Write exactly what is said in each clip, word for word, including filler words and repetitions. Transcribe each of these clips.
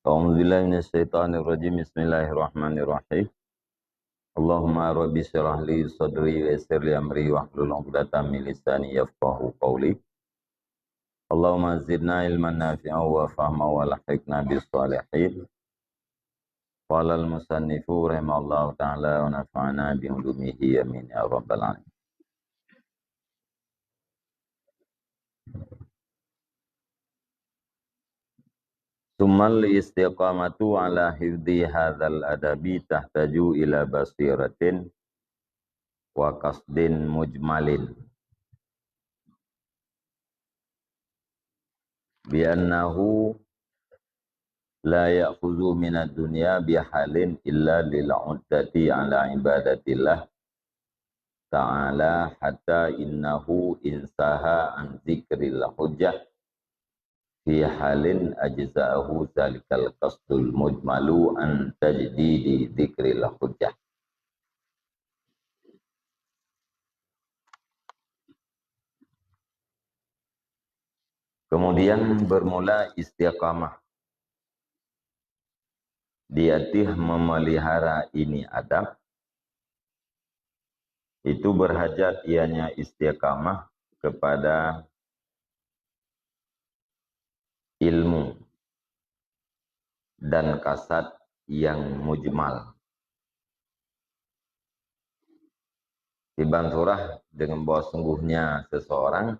أعوذ بالله من الشيطان الرجيم. بسم الله الرحمن الرحيم. اللهم رب اشرح لي صدري ويسر لي أمري واحلل عقدة من لساني يفقهوا قولي. اللهم زدنا علما نافعا وفهما وألحقنا بالصالحين. قال المصنف رحمه الله تعالى ونفعنا بعلومه آمين يا رب العالمين. ثم الاستقامة على حفظ هذا الأدب تحتاج إلى بصيرة وقصد مجمل، بأنه لا يأخذ من الدنيا بحال إلا للعدة على عبادة الله تعالى، حتى إنه إن سهى عن ذكر الحجة في حال أجزأه ذلك القصد المجمل عن تجديد ذكر الحجة. Kemudian bermula istiqamah di ateueh memelihara ini adab, itu berhajat ianya istiqamah kepada ilmu dan kasad yang mujmal. Iban surah dengan bahwa sungguhnya seseorang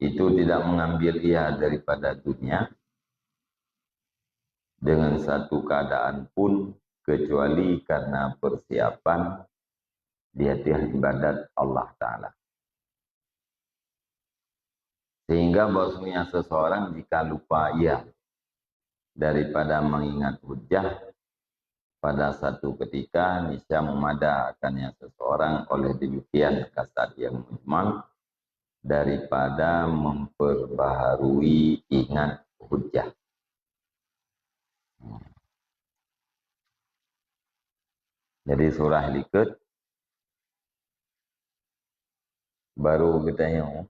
itu tidak mengambil ia daripada dunia dengan satu keadaan pun kecuali karena persiapan di ateueh ibadat Allah Ta'ala. Sehingga bahwasanya seseorang jika lupa ia daripada mengingat hujah, pada satu ketika niscaya memada akannya seseorang oleh demikian kasad yang mujmal daripada memperbaharui ingat hujah. Jadi surah likot baru geutanyoe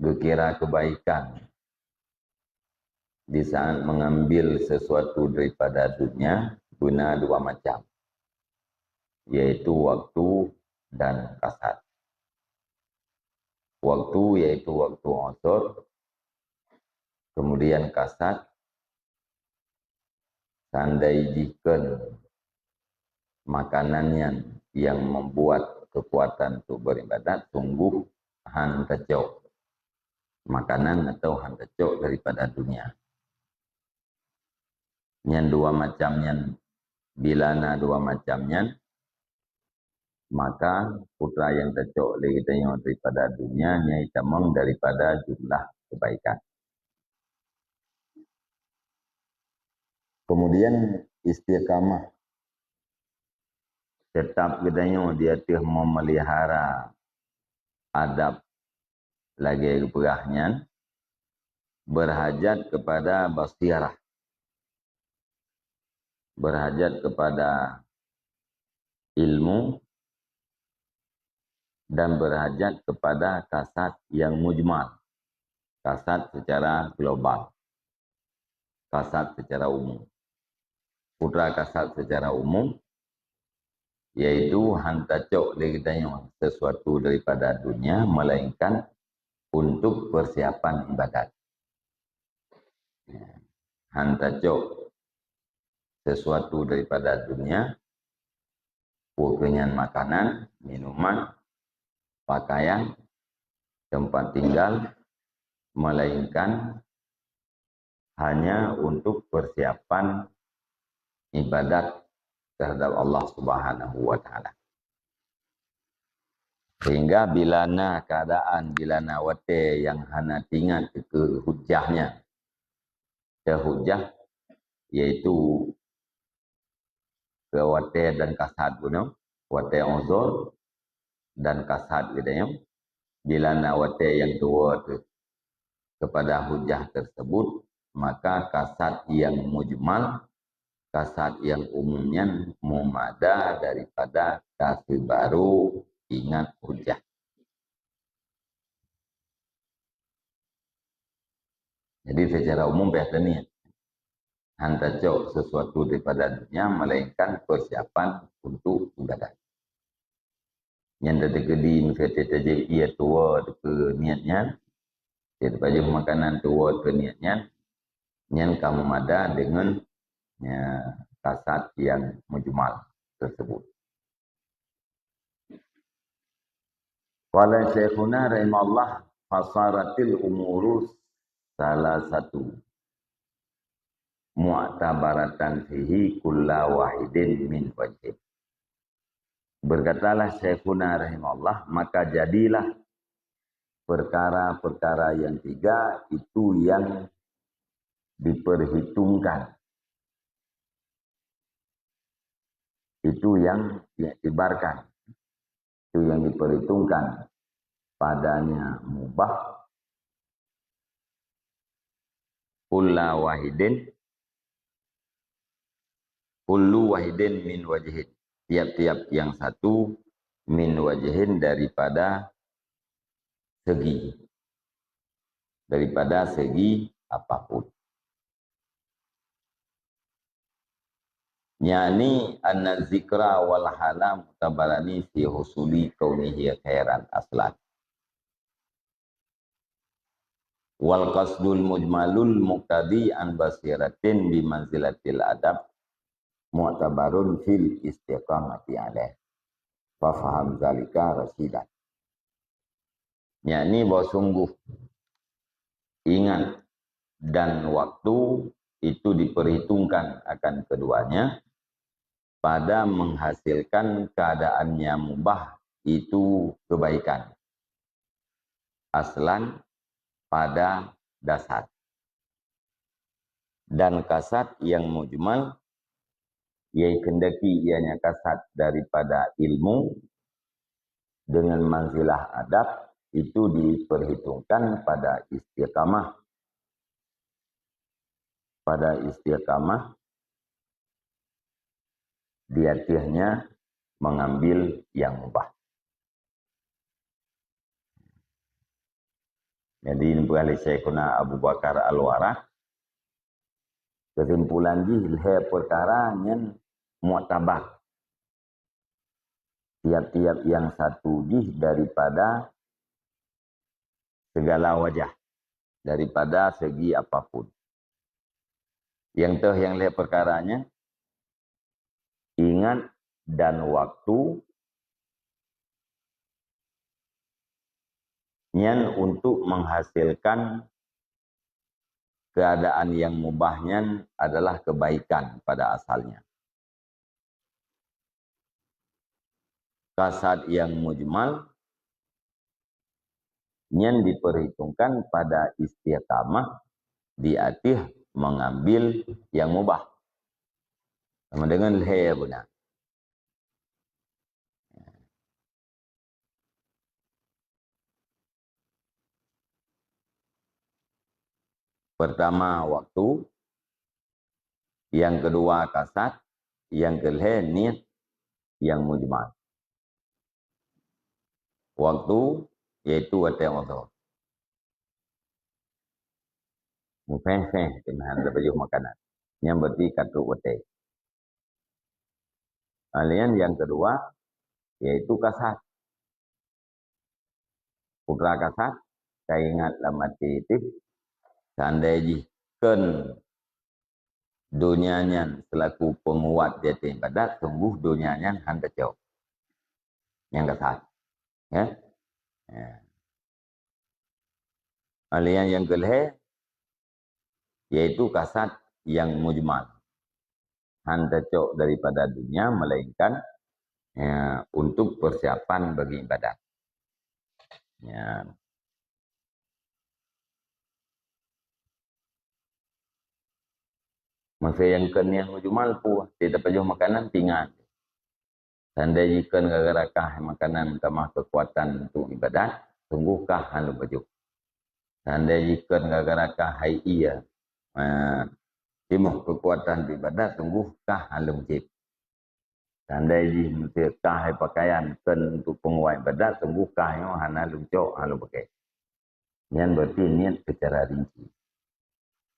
geukira kebaikan di saat mengambil sesuatu daripada dunia beuna dua macam, yaitu waktu dan kasad. Waktu yaitu waktu usur, kemudian kasad, seandai jih kon makanan nyan yang membuat kekuatan untuk beribadat, sungguh han tacok makanan atau han tacok daripada dunia. Nyan dua macam nyan, bila na dua macam nyan, maka putra nyang tacok lé geutanyoe daripada dunia nyan itamong daripada jumlah kebaikan. Kemudian istiqamah, tetap geutanyoe di ateueh memelihara adab lagée geupeugah nyan, berhajat kepada basirah, berhajat kepada ilmu, dan berhajat kepada kasad yang mujmal, kasad secara global, kasad secara umum. Putra kasad secara umum, yaitu han tacok lé geutanyoe sesuatu daripada dunia, melainkan untuk persiapan ibadat. Han tacok sesuatu daripada dunia, peue keuh nyan makanan, minuman, pakaian, tempat tinggal, melainkan hanya untuk persiapan ibadat terhadap Allah Subhanahu wa Ta'ala. Sehingga bila na keadaan, bila na watée nyang hana teuingat keu hujah nyan, keu hujah, yaitu keu watée dan kasad bunoe, watée uzur dan kasad geutanyoe, bila na watée nyang tuwoe teuh kepada hujah tersebut, maka kasad nyang mujmal, kasad nyang umum nyan mumada daripada kaseubaru ingat hujah. Jadi secara umum payah taniat. Hana tacok sesuatu daripada dunia melainkan persiapan untuk ibadat. Nyan teukeudi miseue tajép ie tuwoe keu niat nyan, tajép pajoh makanan tuwoe keu niat nyan, nyan ka meumada deungon, ya, kasad yang mujmal tersebut. Qala Syekhuna rahimahullah, fasaratil umuru salasatu mu'tabaratan fihi kulla wahidin min wajhin. Berkatalah Syekhuna rahimahullah, maka jadilah perkara-perkara yang tiga itu yang diperhitungkan. Itu yang diiktibarkan. Itu yang diperhitungkan padanya mubah. Kulla wahidin, kullu wahidin min wajhin. Tiap-tiap yang satu min wajhin daripada segi. Daripada segi apapun. Yakni anna zikra wal hala mu'tabarani fi husuli kaunihi khairan aslan. Wal qasdul mujmalul muqtadi an basiratin bi manzilatil adab mu'tabarun fil istiqamati alaih. Fafaham zalika rasyidan. Yakni bahwa sungguh ingat dan waktu itu diperhitungkan akan keduanya pada menghasilkan keadaan yang mubah itu kebaikan. Aslan, pada dasar. Dan kasad yang mujmal, yaitu kehendaki ianya kasad daripada ilmu dengan manzilah adab, itu diperhitungkan pada istiqamah. Pada istiqamah di atasnya mengambil yang mubah. Jadi, neupeugah lé Syekhuna Abu Bakar Al-Warraq, kesimpulan jih lhée peukara nyan muktabar. Tiap-tiap yang satu jih daripada segala wajah, daripada segi apapun. Yang teuh yang lhée peukaranya, ingat dan waktu nyan untuk menghasilkan keadaan yang mubah nyan adalah kebaikan pada asalnya. Kasad yang mujmal nyan diperhitungkan pada istiqamah di ateueh mengambil yang mubah. Sama dengan lhée beuna. Pertama waktu, yang kedua kasad, yang kelhée niet yang mujmal. Waktu, yaitu watée uzur. Muféh-féh keunahan leubeh makanan. Nyang berarti ka trok watée. Kemudian yang kedua, yaitu kasad. Peukara kasad, taingat lam até teuh, seandai jih kon donya nyan seulaku peunguat di ateueh ibadat, sungguh donya nyan hán tacok. Nyang kasad. Ya. Ya. Alian nyang keulhée, yaitu kasad nyang mujmal. Hán tacok daripada dunia, melainkan, ya, untuk persiapan bagi ibadat. Ya. Masa nyang kon nyang mujmal peue, di tapajoh makanan pingan. Seandai jih kon gara-gara kah makanan tamah keukuatan untuk ibadat, sungguh kah hana lom bajoh. Seandai jih kon gara-gara kah hai ié, eh, timoh keukuatan ibadat, sungguh kah hana lom jieb. Seandai jih meusti kah hai pakaian kon untuk peunguat ibadat, sungguh kah nyoe hana lom cok, hana lom pakai. Nyan berarti niet secara rinci.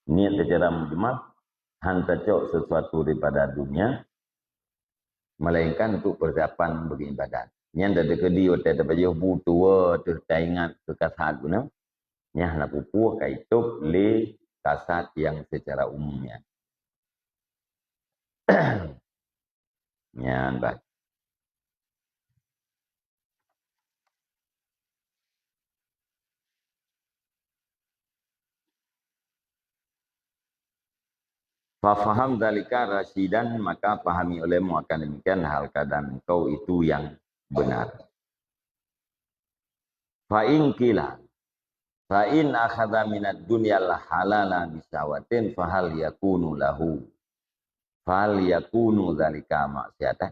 Niet secara mujmal, hana tacok sesuatu daripada dunia, melainkan untuk persiapan beribadat. Nyan dah dikeudi watée tapajoh bu tuwoe teuh taingat keu kasat guna, nyan hana pupuk ka itôb lé kasat yang secara umum nyan. Nyan bah. Fafaham dzalika rasyidan, maka pahami olehmu akan demikian hal keadaan engkau itu yang benar. Fa in qila, fa in akhadha minad dunyal halala bisyahwatin fahal yakunu lahu, fahal yakunu dzalika maksiatan?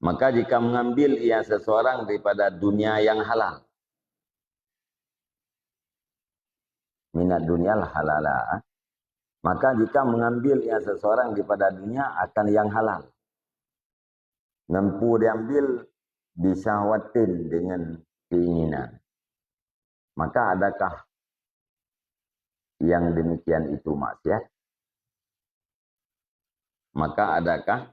Maka jika mengambil ia seseorang daripada dunia yang halal, minad dunyal halala, maka jika mengambil ia seseorang daripada dunia akan yang halal, ngon peue diambil, bisyahwatin, dengan keinginan, maka adakah yang demikian itu maksiat? Maka adakah,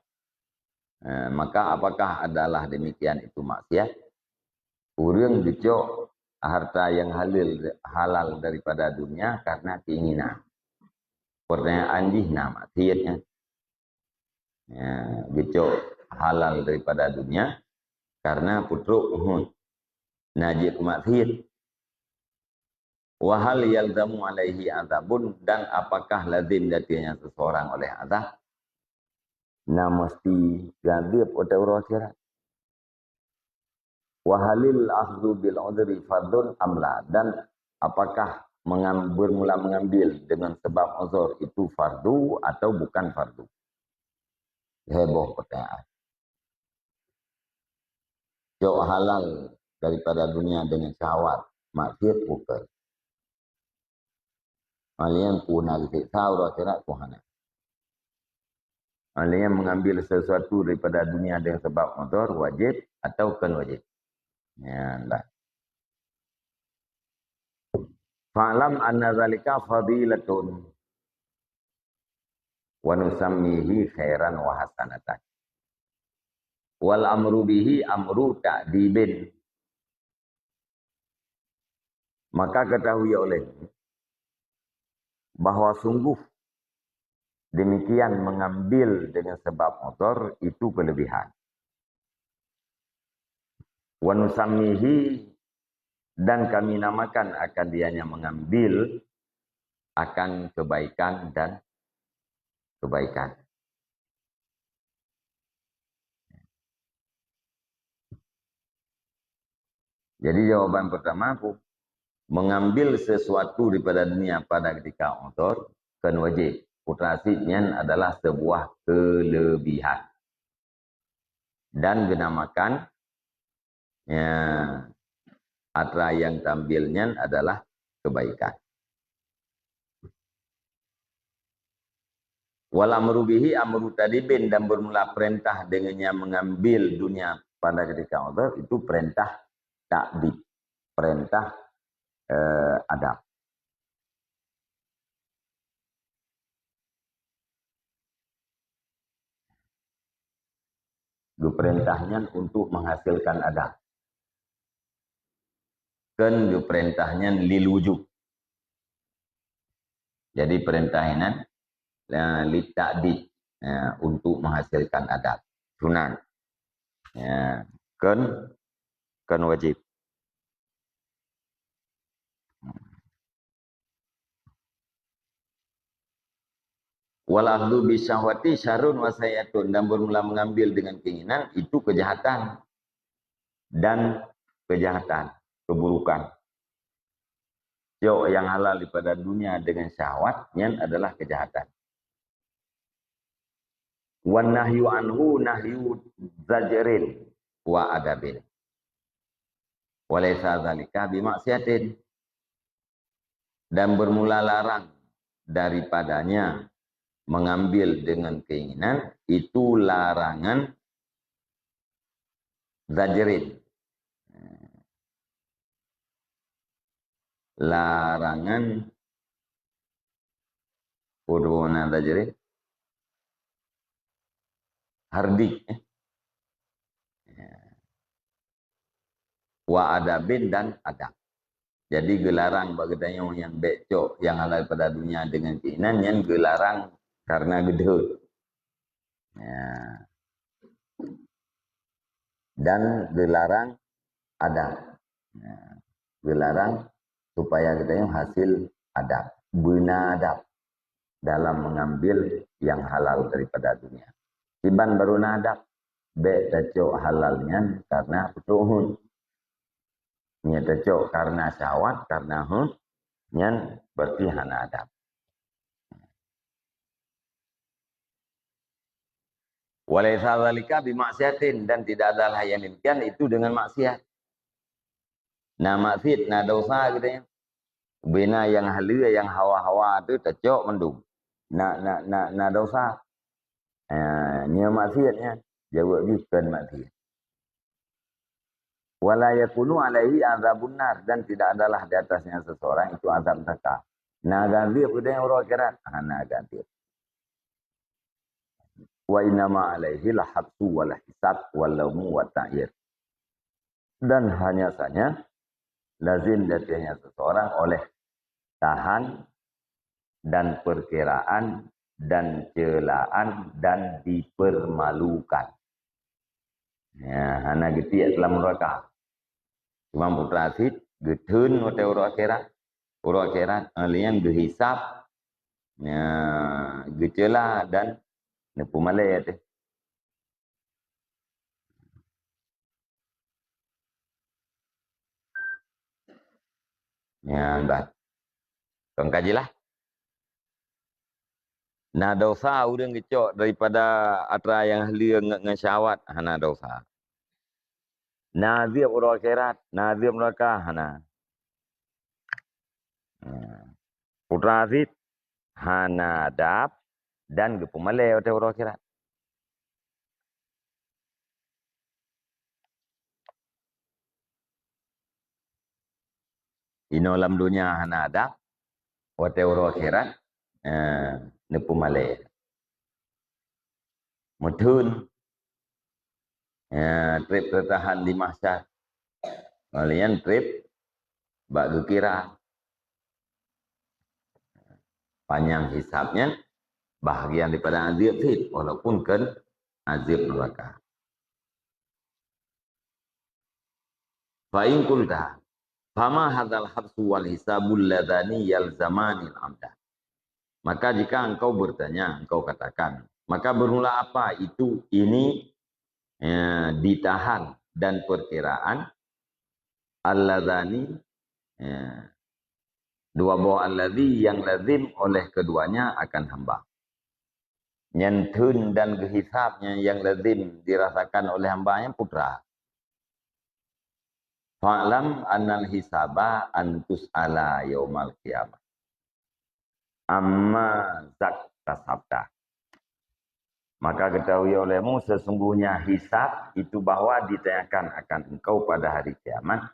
eh, maka apakah adalah demikian itu maksiat? Ureuëng geucok harta yang halil, halal daripada dunia karena keinginan. Pertanyaan jih na maksiatnya. Ya, geucok halal daripada dunia karena putrok uhud. Na jeuet keu maksiat. Wa hal yalzamu alaihi azabun, dan apakah lazim jatuhnya seseorang oleh azab? Na mesti diazab watée uroe akhirat. Wa halil akhdhu bil udhri fardun am la, dan apakah mengam-, bermula mengambil dengan sebab uzur itu fardu atau bukan fardu? Heboh pertanyaan. Cok halal daripada dunia dengan syahwat, maksiat bukan. Hal nyan pun na geusiksa uroe akhirat pun hana. Hal nyan mengambil sesuatu daripada dunia dengan sebab uzur wajib atau bukan wajib. Nyan lah. Fa'lam anna zalika fadilatun wa nusammihi khairan wa hasanatan. Wal amru bihi amru ta'dibin. Maka ketahui oleh bahwa sungguh demikian mengambil dengan sebab uzur itu kelebihan. Wa nusammihi, dan kami namakan akan dia yang mengambil akan kebaikan dan kebaikan. Jadi jawaban pertama, mengambil sesuatu daripada dunia pada ketika uzur kan wajib. Putra sit nyan adalah sebuah kelebihan. Dan genamakan, ya, atra yang taambil nyan adalah kebaikan. Wal amru bihi amru ta'dibin, dan bermula perintah dengannya mengambil dunia pada ketika uzur itu perintah ta'dib, perintah, eh, adab. Geupeurintah nyan untuk menghasilkan adab. Kan geupeurintah nyan lil wujub. Jadi peurintah nyan, eh, li ta'dib, eh, untuk menghasilkan adab. Sunat. Ya, kan, kan wajib. Wal akhdhu bisyahwati syarrun wa sayyi'atun, dan bermula mengambil dengan keinginan itu kejahatan dan kejahatan, keburukan. Cok yang halal daripada dunia dengan syahwat, nyan adalah kejahatan. Wan nahyu anhu nahyu zajrin wa adabin. Wa laisa dzalika bimaksiatin. Dan bermula larang daripadanya mengambil dengan keinginan, itu larangan zajrin. Larangan Peue na tajrid? Hardik, eh. Ya. Wa adabin, dan adab. Jadi geularang bak geutanyoe nyang bèk cok nyang halal pada dunia deungon keinginan, nyan geularang karena geudhôt. Ya. Dan geularang adab. Ya. Geularang supaya geutanyoe hasil adab, beuna adab dalam mengambil yang halal daripada dunia. Kiban baru na adab, bèk tacok halal nyan karena peutrok hon. Nyan tacok karena syahwat, karena hon, nyan berarti hana adab. Walaisa dzalika bimaksiatin, dan tidak adalah yang demikian itu dengan maksiat. Na maksiat, na dosa gitu ya. Bina yang halal, yang hawa-hawa tu tacok mandum. Na, na, na, na dosa. Ha, nyoe maksiat nyan. Jaweueb jih kon maksiat. Wala yakunu alaihi azabun nar, dan tidak adalah di atasnya seseorang itu azab neraka. Na gadib udah uroe akhirat, ha, na gadib. Wa innama alaihi lahabsu wal hisab wal laumu wat ta'ir. Dan hanya saja lazim jatuhnya seseorang oleh tahan dan perkiraan dan celaan dan dipermalukan. Ya, hana geutiek dalam neraka. Cuma putra sit geutheun watèe uroe akhirat. Uroe akhirat, eh, lian geuhisab, ya, geucela dan neupeumalèe teuh. Nyan bah. Kon ka jeulaih. Na dosa ureueng geucok daripada atra nyang haleue ngon, ngon syahwat, hana dosa. Na azeub uroe akhirat, na azeub neraka, hana. Nah. Putra sit hana adab dan geupeumalèe watèe uroe akhirat. Inoe lam donya hana adab, watèe uroe akhirat, eh, neupeumalèe. Meutheun, eh, trép teutahan di mahsyar. Ngon lagèe nyan trép bak geukira. Panyang hisab nyan bahagian daripada azeub sit, walaupun kon azeub neraka. Fa in qulta, fama hadzal habsu wal hisabul ladzani yalzamanil abda. Maka jika engkau bertanya, engkau katakan, maka bermula apa itu, ini, eh, ditahan dan perkiraan, alladzani, eh, dua boh alladzi yang lazim oleh keduanya akan hamba. Nyan theun dan geuhisab nyan nyang lazim dirasakan oleh hamba nyan putra. Fa'lam annal hisaba an tus'ala yaumal qiyamah amma zaktasabta. Maka ketahui olehmu sesungguhnya hisab itu bahwa ditanyakan akan engkau pada hari kiamat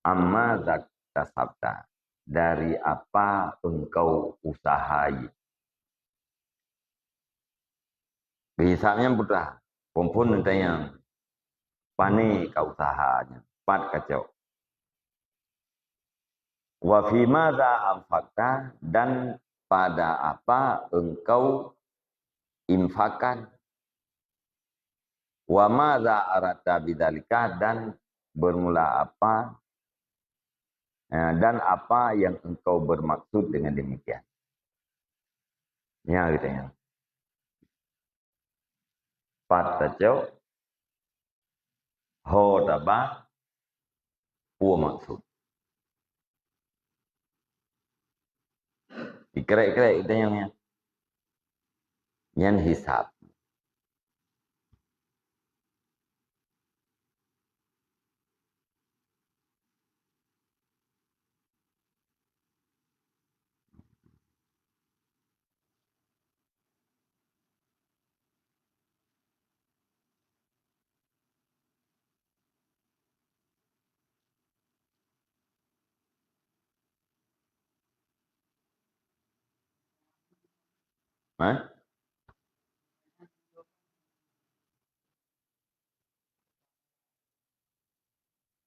amma zaktasabta, dari apa engkau usahai. Geuhisab nyan putra, phon-phon tanyong, pane ka usahanya, pat kacok. Wa fi madza anfaqta, dan pada apa engkau infakkan. Wa madza aradta bidzalika, dan bermula apa, eh, dan apa yang engkau bermaksud dengan demikian. Nyan geutanyoe. Pat tacok, ho taba, peue maksud. Dikrek-krek geutanyoe nyan. Nyan hisab. Eh?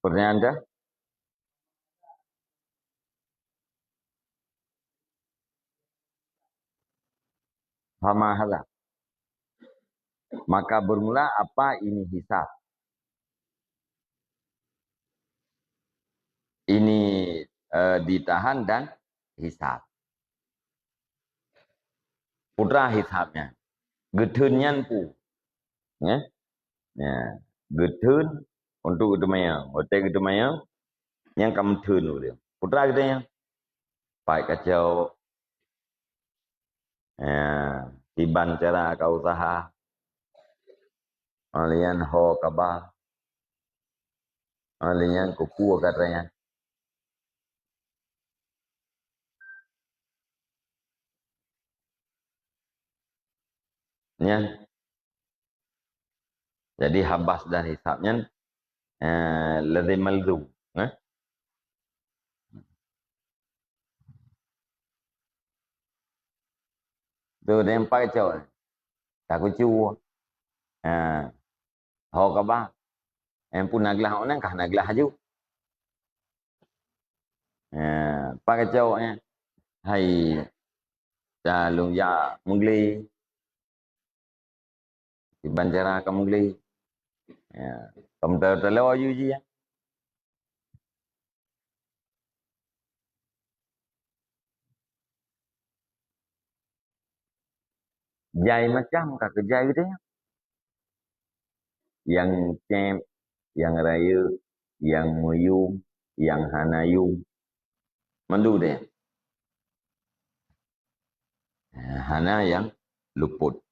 Pertanyaan dah? Fama hadza. Maka bermula apa ini hisab? Ini, eh, ditahan dan hisab. Putra hisab nyan. Geutheun nyan peue? Ya. Ya. Geutheun untuk geuteumanyong. Watèe geuteumanyong, nyang ka meutheun ureueng. Putra geuteumanyong. Pat kacok. Ya, kiban cara ka useuha. Óh lheueh nyan ho ka ba. Óh lheueh nyan keupeue ka tanyong. Nyan. Jadi habas dan hisab nyan, eh, lazim malzum, eh. Tu nyang pakai cok. Takucu. Ha. Ho ka ba. Em pun naglah orang kah naglah aju. Ha, pakai cok, eh. Hai. Calung ya mengli. Kiban cara kamoe glé. Ya, kamoe ta-, taloe aju jih, ya. Jai macam ka keujai geutanyoe. Nyang cép, nyang rayeuk, nyang meuyum, nyang hana yum. Mandum deh. Eh, hana nyang luput.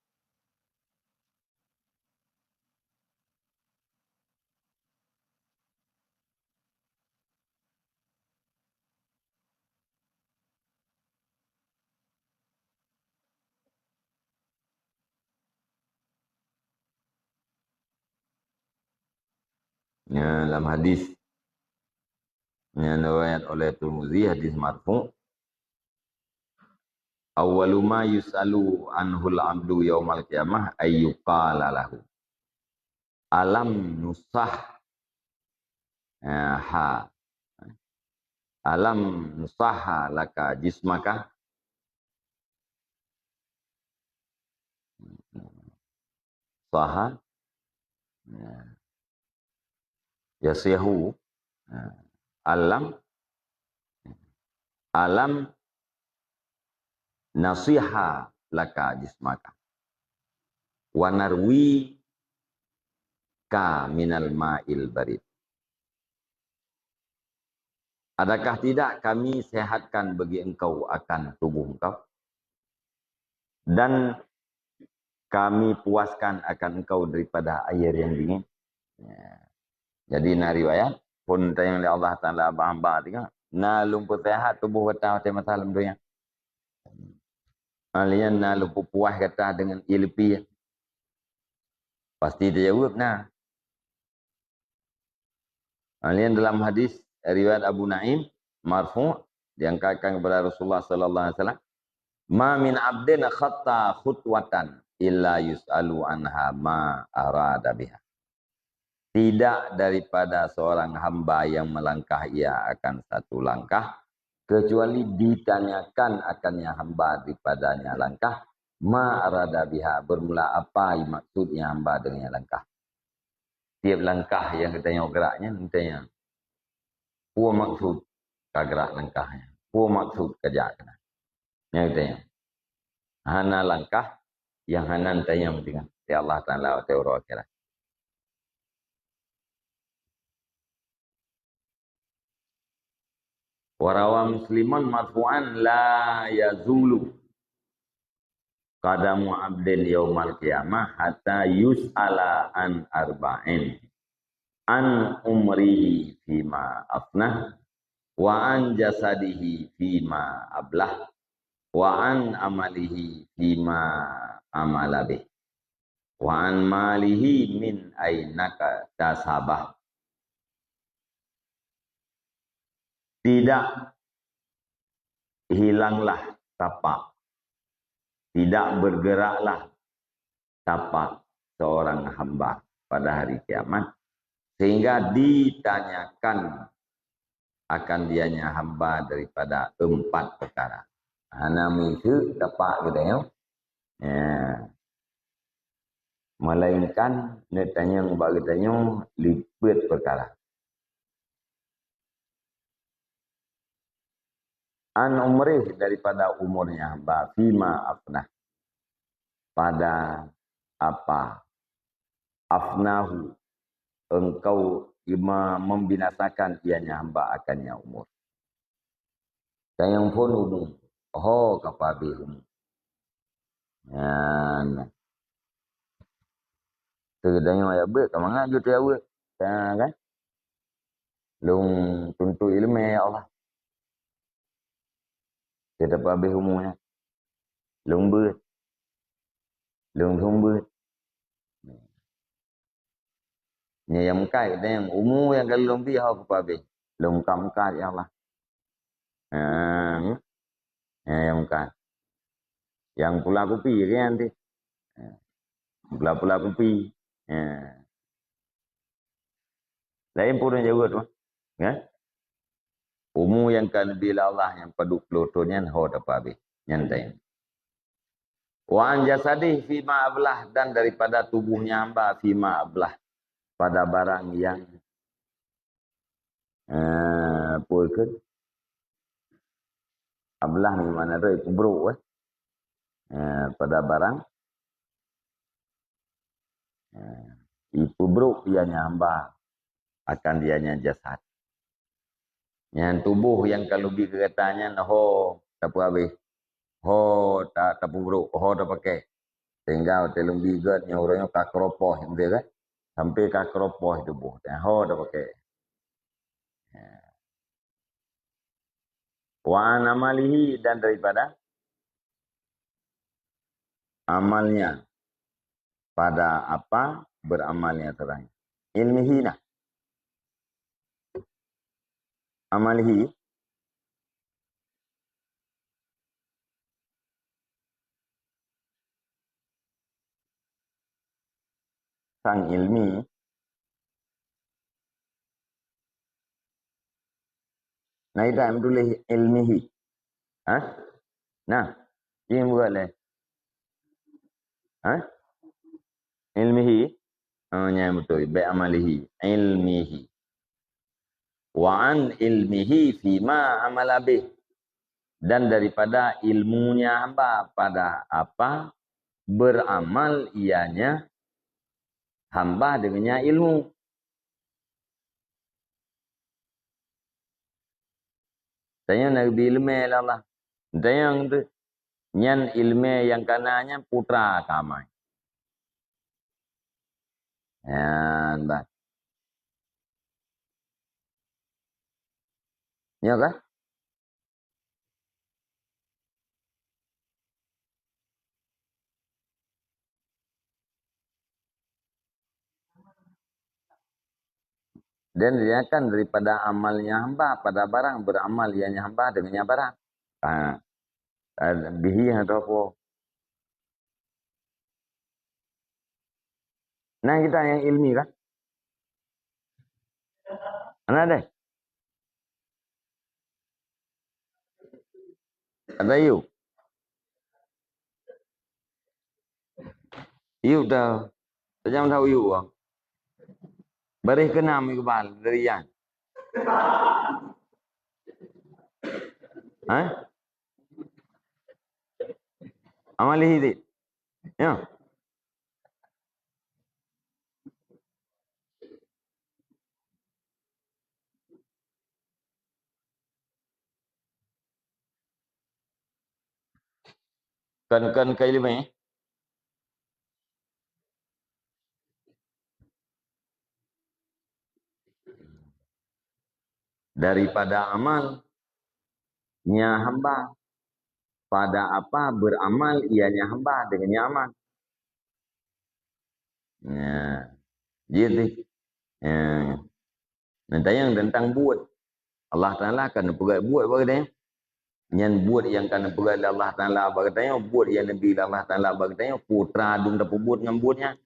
Ya, lam hadis. Nyang riwayat oleh Tirmizi, hadis marfu'. "Awwalu ma yus'alu anhul 'abdu yaumal qiyamah ayyuqala lahu, alam nusah-, eh, ha. Alam nusahha laka jismaka?" Saha. Ya. Yasihu. Ya. Alam. Alam nasiha laka jismaka. Wa narwi ka minal ma'il barid. Adakah tidak kami sehatkan bagi engkau akan tubuh engkau? Dan kami puaskan akan engkau daripada air yang dingin. Ya. Jadi, na riwayat, phon tanyong lé Allah Taala bak hamba teuka, na lôn peuseuhat tuboh gata watée masa lam donya? Alheuh nyan na lôn peupuas gata deungon ié leupie? Pasti teujaweueb na. Ha, nyan dalam hadis riwayat Abu Naim, marfu', diangkatkan kepada Rasulullah sallallahu alaihi wasallam, "Ma min abdin khatta khutwatan illa yus'alu anha ma arada biha." Tidak daripada seorang hamba yang melangkah ia akan satu langkah, kecuali ditanyakan akan nyang hamba daripadanya langkah, ma arada biha, bermula apa maksud nyang hamba dengan langkah. Tiep langkah nyang geutanyoe gerak nyan, geutanyoe, peue maksud ka gerak langkah nyan? Peue maksud ka jak keunan? Nyan geutanyoe. Hana langkah nyang hana geutanyoe meudeungoe lé Allah Taala watée uroe akhirat. Wa rawa Muslimun marfu'an, "La yazulu qadamu abdin yaumal qiyamah hatta yus'ala an arba'in, an umrihi fima afnah, wa an jasadihi fima ablah, wa an amalihi fima amala bih, wa an malihi min aina tasabah." Tidak hilanglah tapak Tidak bergeraklah tapak seorang hamba pada hari kiamat, sehingga ditanyakan akan dianya hamba daripada empat perkara. Hana meuseuk tapak geutanyoe. Ya. Melainkan neutanyong bak geutanyoe lipeue perkara. An umrih, daripada umurnya hamba, fima afnah, pada apa afnahu, engkau ima-, membinasakan ianya hamba akannya umur. Tanyong phon umu, ho ka pabeh umu. Nyan. Teudeungoe ayat beuet, ka mangat jeuet ayat beuet. Ha, kan? Lôn tuntut ileumèe, ya Allah. Teudeungoe pabeh umu nyan. Lôn beuet. Lôn lheueh beuet. Nyan nyang meukat, nyang umu nyang ka lôn bri ho ka pabeh. Lôn meukat-meukat, ya Allah. Ha, nyan nyang meukat. Nyang pula kupi, kan, ti? Ha. Pula-pula kupi. Ha. Laén pun jaweueb tu. Ya? Umu nyang ka neubri lé Allah nyang padub ploh thon nyan ho tapabeh. Nyan tanyong. Wa an jasadih fima ablah, dan daripada tubuhnya hamba fima ablah, pada barang yang, eh, apa ke? Ablah ni makna tu, ipeubrok, eh. Eh, pada barang, eh, ipeubrok ianya hamba akan dianya jasad. Nyan tuboh nyang ka lôn bri keu gata nyan ho tapeuhabéh, ho ta-, tapeubrok, ho tapakèk. Sehingga watèe lôn bri gèt nyoe uroe nyoe ka keuropoh, beutôi kan? Sampai ka keuropoh tuboh, ho tapakèk. Wa an amalihi, dan daripada amalnya, pada apa beramalnya seorang. Ilmihi nah. Amalihi. Sang ilmi. Nah, ita meutuléh ilmihi. Ha? Nah, jih buka lé. Ha? Ilmihi. Oh, nyan beutôi. Bèk amalihi. Ilmihi. Wa an ilmihi fima amala bih. Dan daripada ilmunya hamba pada apa beramal ianya hamba dengannya ilmu. Tanyoe na geubri ileumèe lé Allah. Tanyoe tu, nyan ileumèe nyang kana nyan putra keu amai. Nyan bah. Nyoe kah? Dan ditanyakan daripada amalnya hamba pada barang, beramal ianya hamba dengannya barang. Ha. Bihi atau apa. Nah, kita yang ilmi kan? Mana ada? Ada yuk. Yuk dah. Tajam dah yuk, bang. Baris keenam Iqbal dari Yan. Ha? Amalihi dik. Ya. Kan, kan kai lima, eh? Daripada amalnya hamba, pada apa beramal ianya hamba dengannya amal. Nah, dia tu. Ya. Nah, tanyong tentang buet. Allah Taala kan peugah buet bagi dia. Nyan buet nyang ka neupeugah lé Allah Taala bak geutanyoe, buet nyang neubi lé Allah Taala bak geutanyoe, peue teuma dum tapeubuet ngon buet nyan.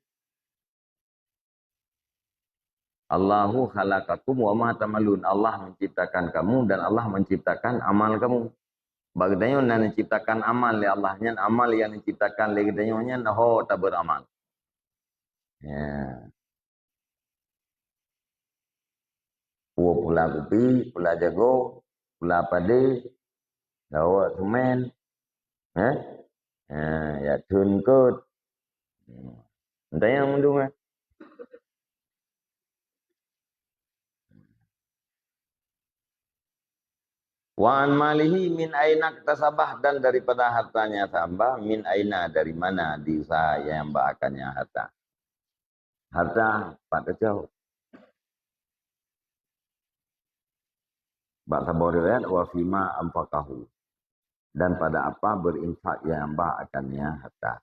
"Allahu khalaqakum wa ma ta'malun." Allah menciptakan kamu dan Allah menciptakan amal kamu. Bak geutanyoe na neuciptakan amal lé Allah, nyan amal nyang neuciptakan lé geutanyoe nyan ho tabeuet amal. Ya. Peue pula kupi, pula jagoe, pula padé, dawat semen, eh? Eh, ya theun kot. Hmm. Entah nyang meudong, eh? "Wa an malihi min aina iktasabah," dan daripada hartanya hamba, min aina, dari mana diusaha nyang hamba akannya harta. Harta pat teucok. Bak saboh riwayat, "Wa fima anfaqahu," dan pada apa berinfak nyang hamba akannya harta.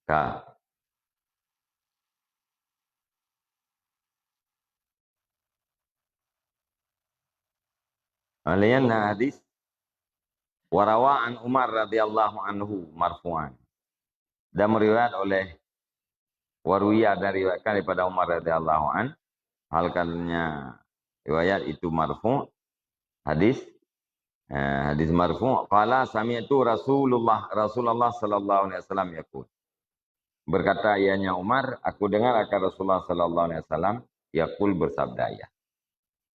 Ka. Laén na hadis, "Wa rawa an Umar radhiyallahu anhu marfu'an." Dan meriwayat oleh, wa ruwiya, dan riwayatkan daripada Umar radhiyallahu an, hal katanya riwayat itu marfu', hadis, eh, hadis marfu', qala sami'tu Rasulullah, Rasulullah sallallahu alaihi wasallam yaqul. Berkata ianya Umar, "Aku dengar akan Rasulullah sallallahu alaihi wasallam yaqul, bersabda ia,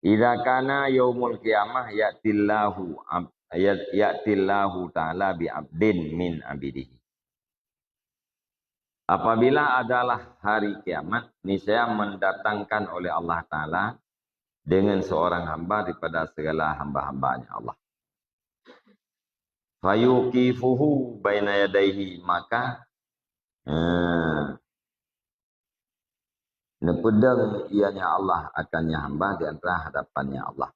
'Idza kana yaumul qiyamah ya'tillahu ab-, ya-, ya'tillahu ta'ala bi abdin min abidihi.'" Apabila adalah hari kiamat, niscaya mendatangkan oleh Allah Taala dengan seorang hamba daripada segala hamba-hambanya Allah. "Fayuqifuhu baina yadaihi," maka, eh, neupeudong ianya Allah akannya hamba di antara hadapannya Allah.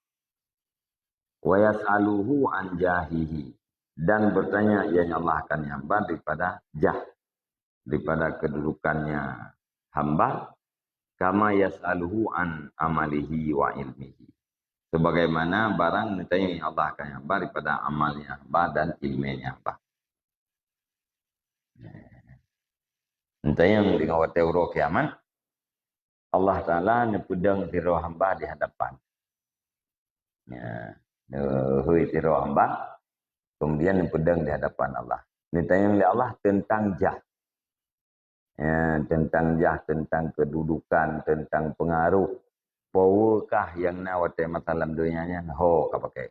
"Wa yas'aluhu an jahihi," dan bertanya ianya Allah akannya hamba daripada jah, daripada kedudukannya hamba, "kama yas'aluhu an amalihi wa ilmihi." Sebagaimana barang neutanyong Allah akan hamba daripada amalnya hamba dan ilmunya hamba. Neutanyong deungon watée uroe kiamat, Allah Taala neupeudong sidroe hamba di hadapan. Ya, neuhôi sidroe hamba, kemudian neupeudong di hadapan Allah. Neutanyong lé Allah teuntang jah. Ya, teuntang jah, teuntang keududukan, teuntang peungaroh. Peue kah nyang na watée masa lam donya nyan ho ka pakai.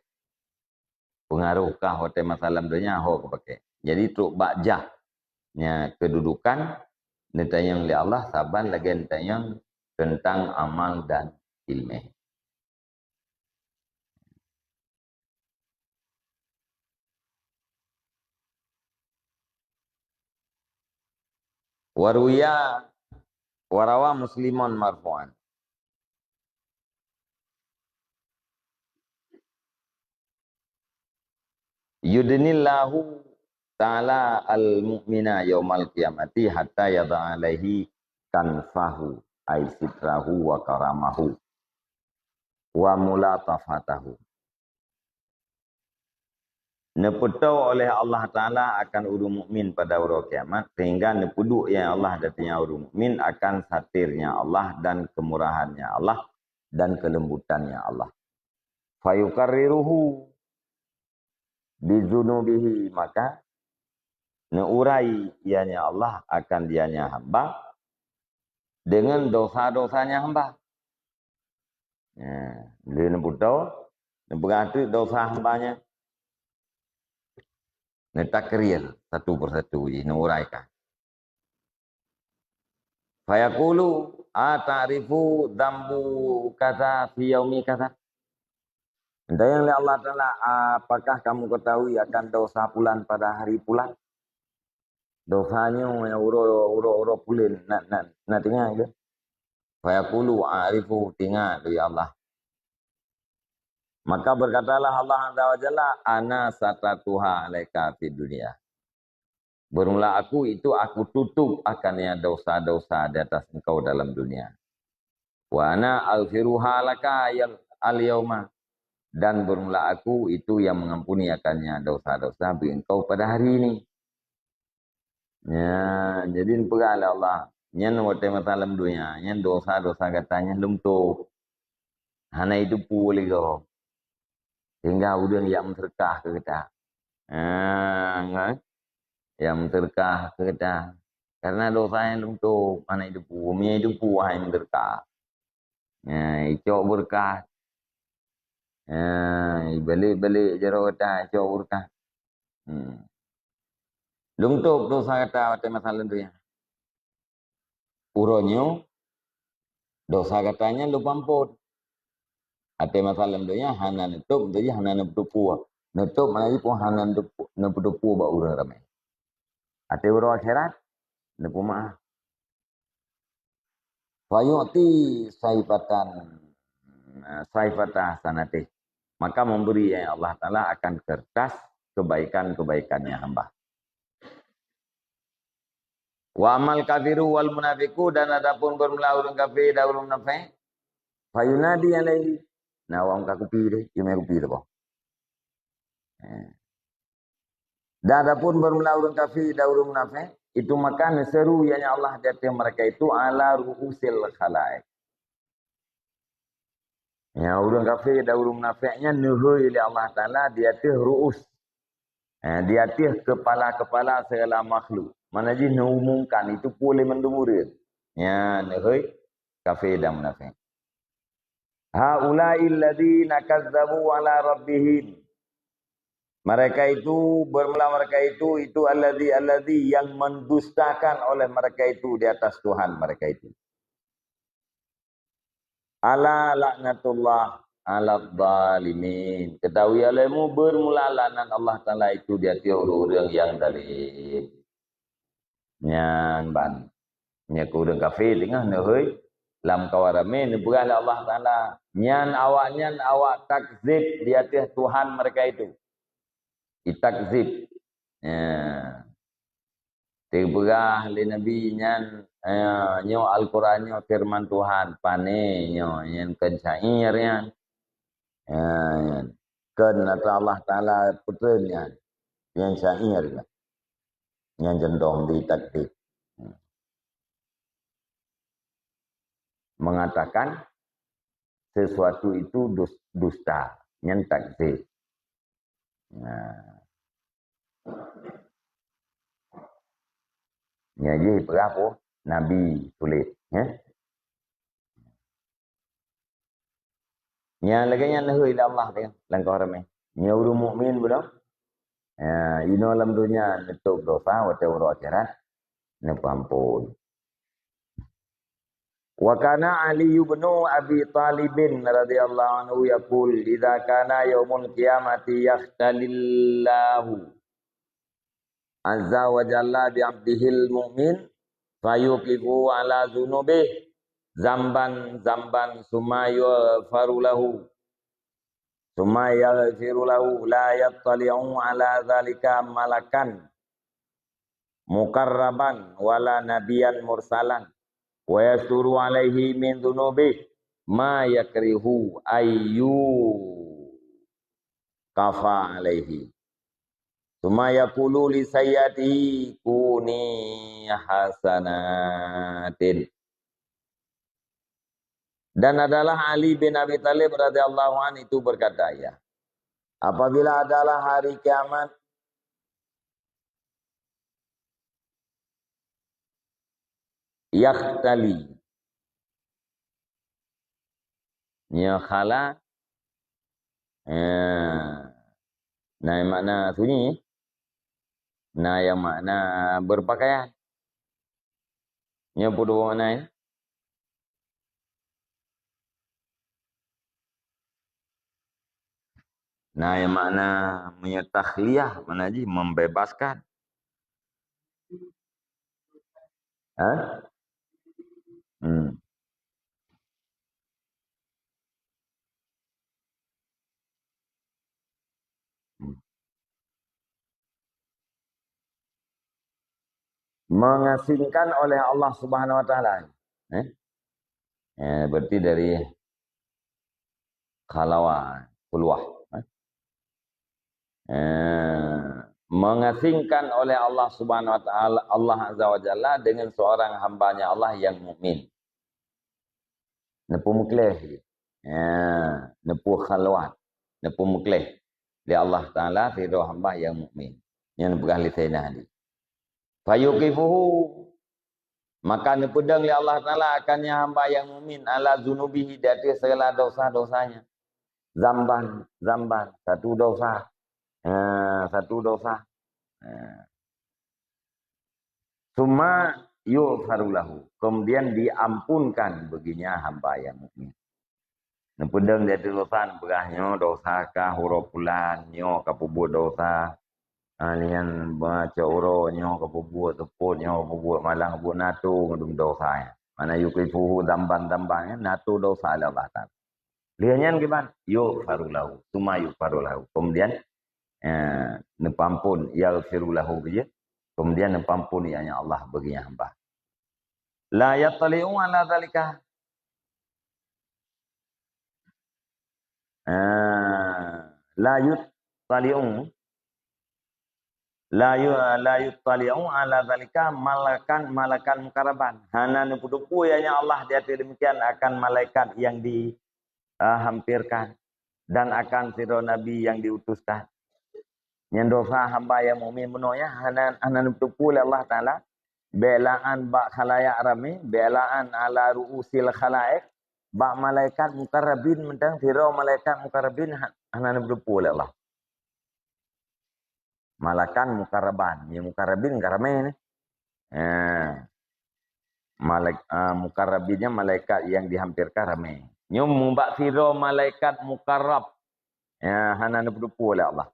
Peungaroh kah watée masa lam donya ho ka pakai. Jadi trok bak jah. Ya, keududukan neutanyong lé Allah saban lagée neutanyong teuntang amal dan ilmu. Wa ruwiya, wa rawa Muslimun marfu'an. "Yudnillahu ta'ala al-mu'mina yaumal qiyamati hatta yada'a alaihi kanfahu, ay sitrahu wa karamahu, wa mulatafatahu." Neupeutoe oleh Allah Taala akan ureuëng mukmin pada uroe kiamat, sehingga neupeuduek ianya Allah di ateueh ureuëng mukmin akan satirnya Allah dan kemurahannya Allah dan kelembutannya Allah. "Fayuqarriruhu bidzunubihi," maka neuurai ianya Allah akan dianya hamba dengan dosa-dosanya hamba. Ya, lheueh neupeutoe, neupeugah teuk dosa hamba nyan. Neutakrir satu persatu jih, neuuraikan. Fayaqulu, "Ata'rifu dzambu kadza fi yaumi kadza?" Ditanyong lé Allah Taala, "Apakah kamu ketahui akan dosa pulan pada hari pulan?" Dosa nyoe nyang uroe, uroe, uroe pulan, na, na, na teuingat ke? Fayaqulu, "A'rifu," teuingat lé Allah. Maka berkatalah Allah Azza wa Jalla, "Ana satartuha 'alaika fid dunya." Bermula aku itu aku tutup akannya dosa-dosa di atas engkau dalam dunia. "Wa ana aghfiruha laka yal-, al-yauma." Dan bermula aku itu yang mengampuni akannya dosa-dosa bagi engkau pada hari ini. Ya, jadi neupeugah lé Allah, "Nyan watée masa lam dunia, nyan dosa-dosa gata nyan lom tôb. Hana jiteupeue lé gob. Sehingga ureuëng jak meuseudeukah keu gata." Ha, kan? Jak meuseudeukah keu gata. Karena dosa nyan lom tôb, hana jiteupeue. Meunyo jiteupeue, hai meuseudeukah. Ya, icok beureukat. Ya, ibalik-balik jaroe gata, icok beureukat. Hmm. Lom tôb dosa gata watée masa lam dunia. Uroe nyoe, dosa gata nyan lom peuampôn. Watée masa lam dunia, hana neutôb, meunteuji hana neupeutupeue. Neutôb, meunteuji pun hana neupeutupeue bak ureuëng ramé. Watée uroe akhirat, neupeumaáf. Fayu'ti saifatan, saifata hasanatih. Maka memberi, ya Allah Taala, akan kertas kebaikan-kebaikannya hamba. Wa amal kafiru wal munafiqu, dan adapun bermula ureuëng kafé dan ureuëng munafék, fayunadi alaihi. Nah, awak muka kupi deh, cuma kupi tu, boh. Eh. Dan adapun bermula ureuëng kafé dan ureuëng munafék, itu maka neuseru, yakni Allah di ateueh mereka itu, ala ru'usil khalaiq. Ya, ureuëng kafé dan ureuëng munafék nyan neuhôi lé Allah Taala di ateueh ru'us. Eh, di ateueh kepala-kepala segala makhluk. Mana jih neuumumkan itu pue lé mandum ureuëng. Ya, neuhôi kafé dan munafék. Haula'il ladzina kazzabu ala rabbihim. Mereka itu, bermula mereka itu, itu alladzi, alladzi yang mendustakan oleh mereka itu di atas Tuhan mereka itu. Ala laknatullah ala zalimin. Ketahui olehmu, bermula laknat Allah Taala itu di ateueh ureuëng-ureuëng nyang zalim. Nyan ban. Nyan keu ureuëng kafé teungoh neuhôi lam kawan ramé, neupeugah lé Allah Taala. Nyan awaknyan awak takzib di ateueh Tuhan mereka itu. Ditakzib. Ya. Teupeugah lé Nabi nyan, ya, nyoe Al-Quran nyoe firman Tuhan, pané nyoe, nyan kon syair nyan. Ya, nyan. Kon ata Allah Taala peutreun nyan. Nyan syair nyan. Nyan condong ditakzib. Mengatakan sesuatu itu dus-, dusta. Nyan takzib. Nah. Nyan jih peugah peue? Nabi tuléh, ya. Nyan lagée nyan neuhôi lé Allah teuh lam kawan ramé. Nyoe ureuëng mukmin bunoe. Ya, inoe lam donya neutôb dosa, watée uroe akhirat neupeuampôn. Wa kana Ali ibnu Abi Thalib radhiyallahu anhu yaqul, "Idza kana yaumul qiyamati yakhtalillahu azza wa jalla bi 'abdihil mu'min, fayuqifu ala dzunubihi zamban zamban summa yughfaru lahu. Summa yaghfiru lahu la yattali'u ala dzalika malakan muqarraban wala nabiyan mursalan, wa yasturu alaihi min dzunubihi ma yakrihu ayyu kafa alaihi. Summa yaqulu li sayyiatihi kuni hasanatin." Dan adalah Ali bin Abi Thalib radhiyallahu anhu itu berkata, ya, apabila adalah hari kiamat, yakhtali Nyoe khala, eh, na nyang makna sunyi, na nyang makna berpakaian. Nyoe peue dua makna nyan? Na nyang makna meunyoe takhliyah, makna jih membebaskan. Ha? Hmm. Hmm. Mengasingkan oleh Allah Subhanahu wa Taala. Eh? Eh, berarti dari khalawa, khulwah. Eh? Eh, mengasingkan oleh Allah Subhanahu wa Taala, Allah Azza wa Jalla, dengan seorang hambanya Allah yang mukmin. Neupeumeukléh jih. Ya, neupeu khalwat, neupeumeukléh lé Allah Taala sidroe hamba nyang mukmin. Nyan peugah lé Saidina Ali. Fayuqifuhu, maka neupeudong lé Allah Taala akan nyan hamba nyang mukmin ala zunubihi, di ateueh segala dosa-dosanya. Zamban, zamban, satu dosa. Ha, satu dosa. Ha. Summa yughfaru lahu, kemudian diampunkan baginya hamba nyang mukmin. Neupeudong di ateueh dosa, neupeugah nyoe dosa ka uroe pulan, nyoe ka peubuet dosa. Ah, lian baca uroe nyoe ka peubuet, seupôt nyoe ka peubuet, malang peubuet, na tô meudum dosa nyan. Mana yuqifuhu zamban-zamban nyan, na tô dosa lé Allah Taala. Lheueh nyan kiban? Yughfaru lahu, summa yughfaru lahu. Kemudian, eh, neupeuampon, yaghfiru lahu, keumudian neupeuampon, yakni Allah, baginya hamba. La yattali'u ala zalika. Eh, la yuttali'u. La yu-, la yuttali'u ala zalika malakan, malakan muqarraban. Hana neupeuteupeu, yakni Allah, di ateueh demikian akan malaikat yang di, eh, hampirkan dan akan sidroe nabi yang diutuskan. Nyan dosa hamba nyang mukmin bunoe nyan hana, hana neupeuteupeu lé Allah Taala. Bèk la'an bak khalayak ramé, bèk la'an ala ru'usil khalaik, bak malaikat muqarrabin mantong, sidroe malaikat muqarrabin ha-, hana neupeuteupeu lé Allah. Malakan muqarraban, ya muqarrabin ka ramé nyan. Ha. Malaik-, ah, muqarrabin nyan malaikat yang dihampirkan ramé. Nyoe mubak sidroe malaikat muqarrab. Ya, hana neupeuteupeu lé Allah.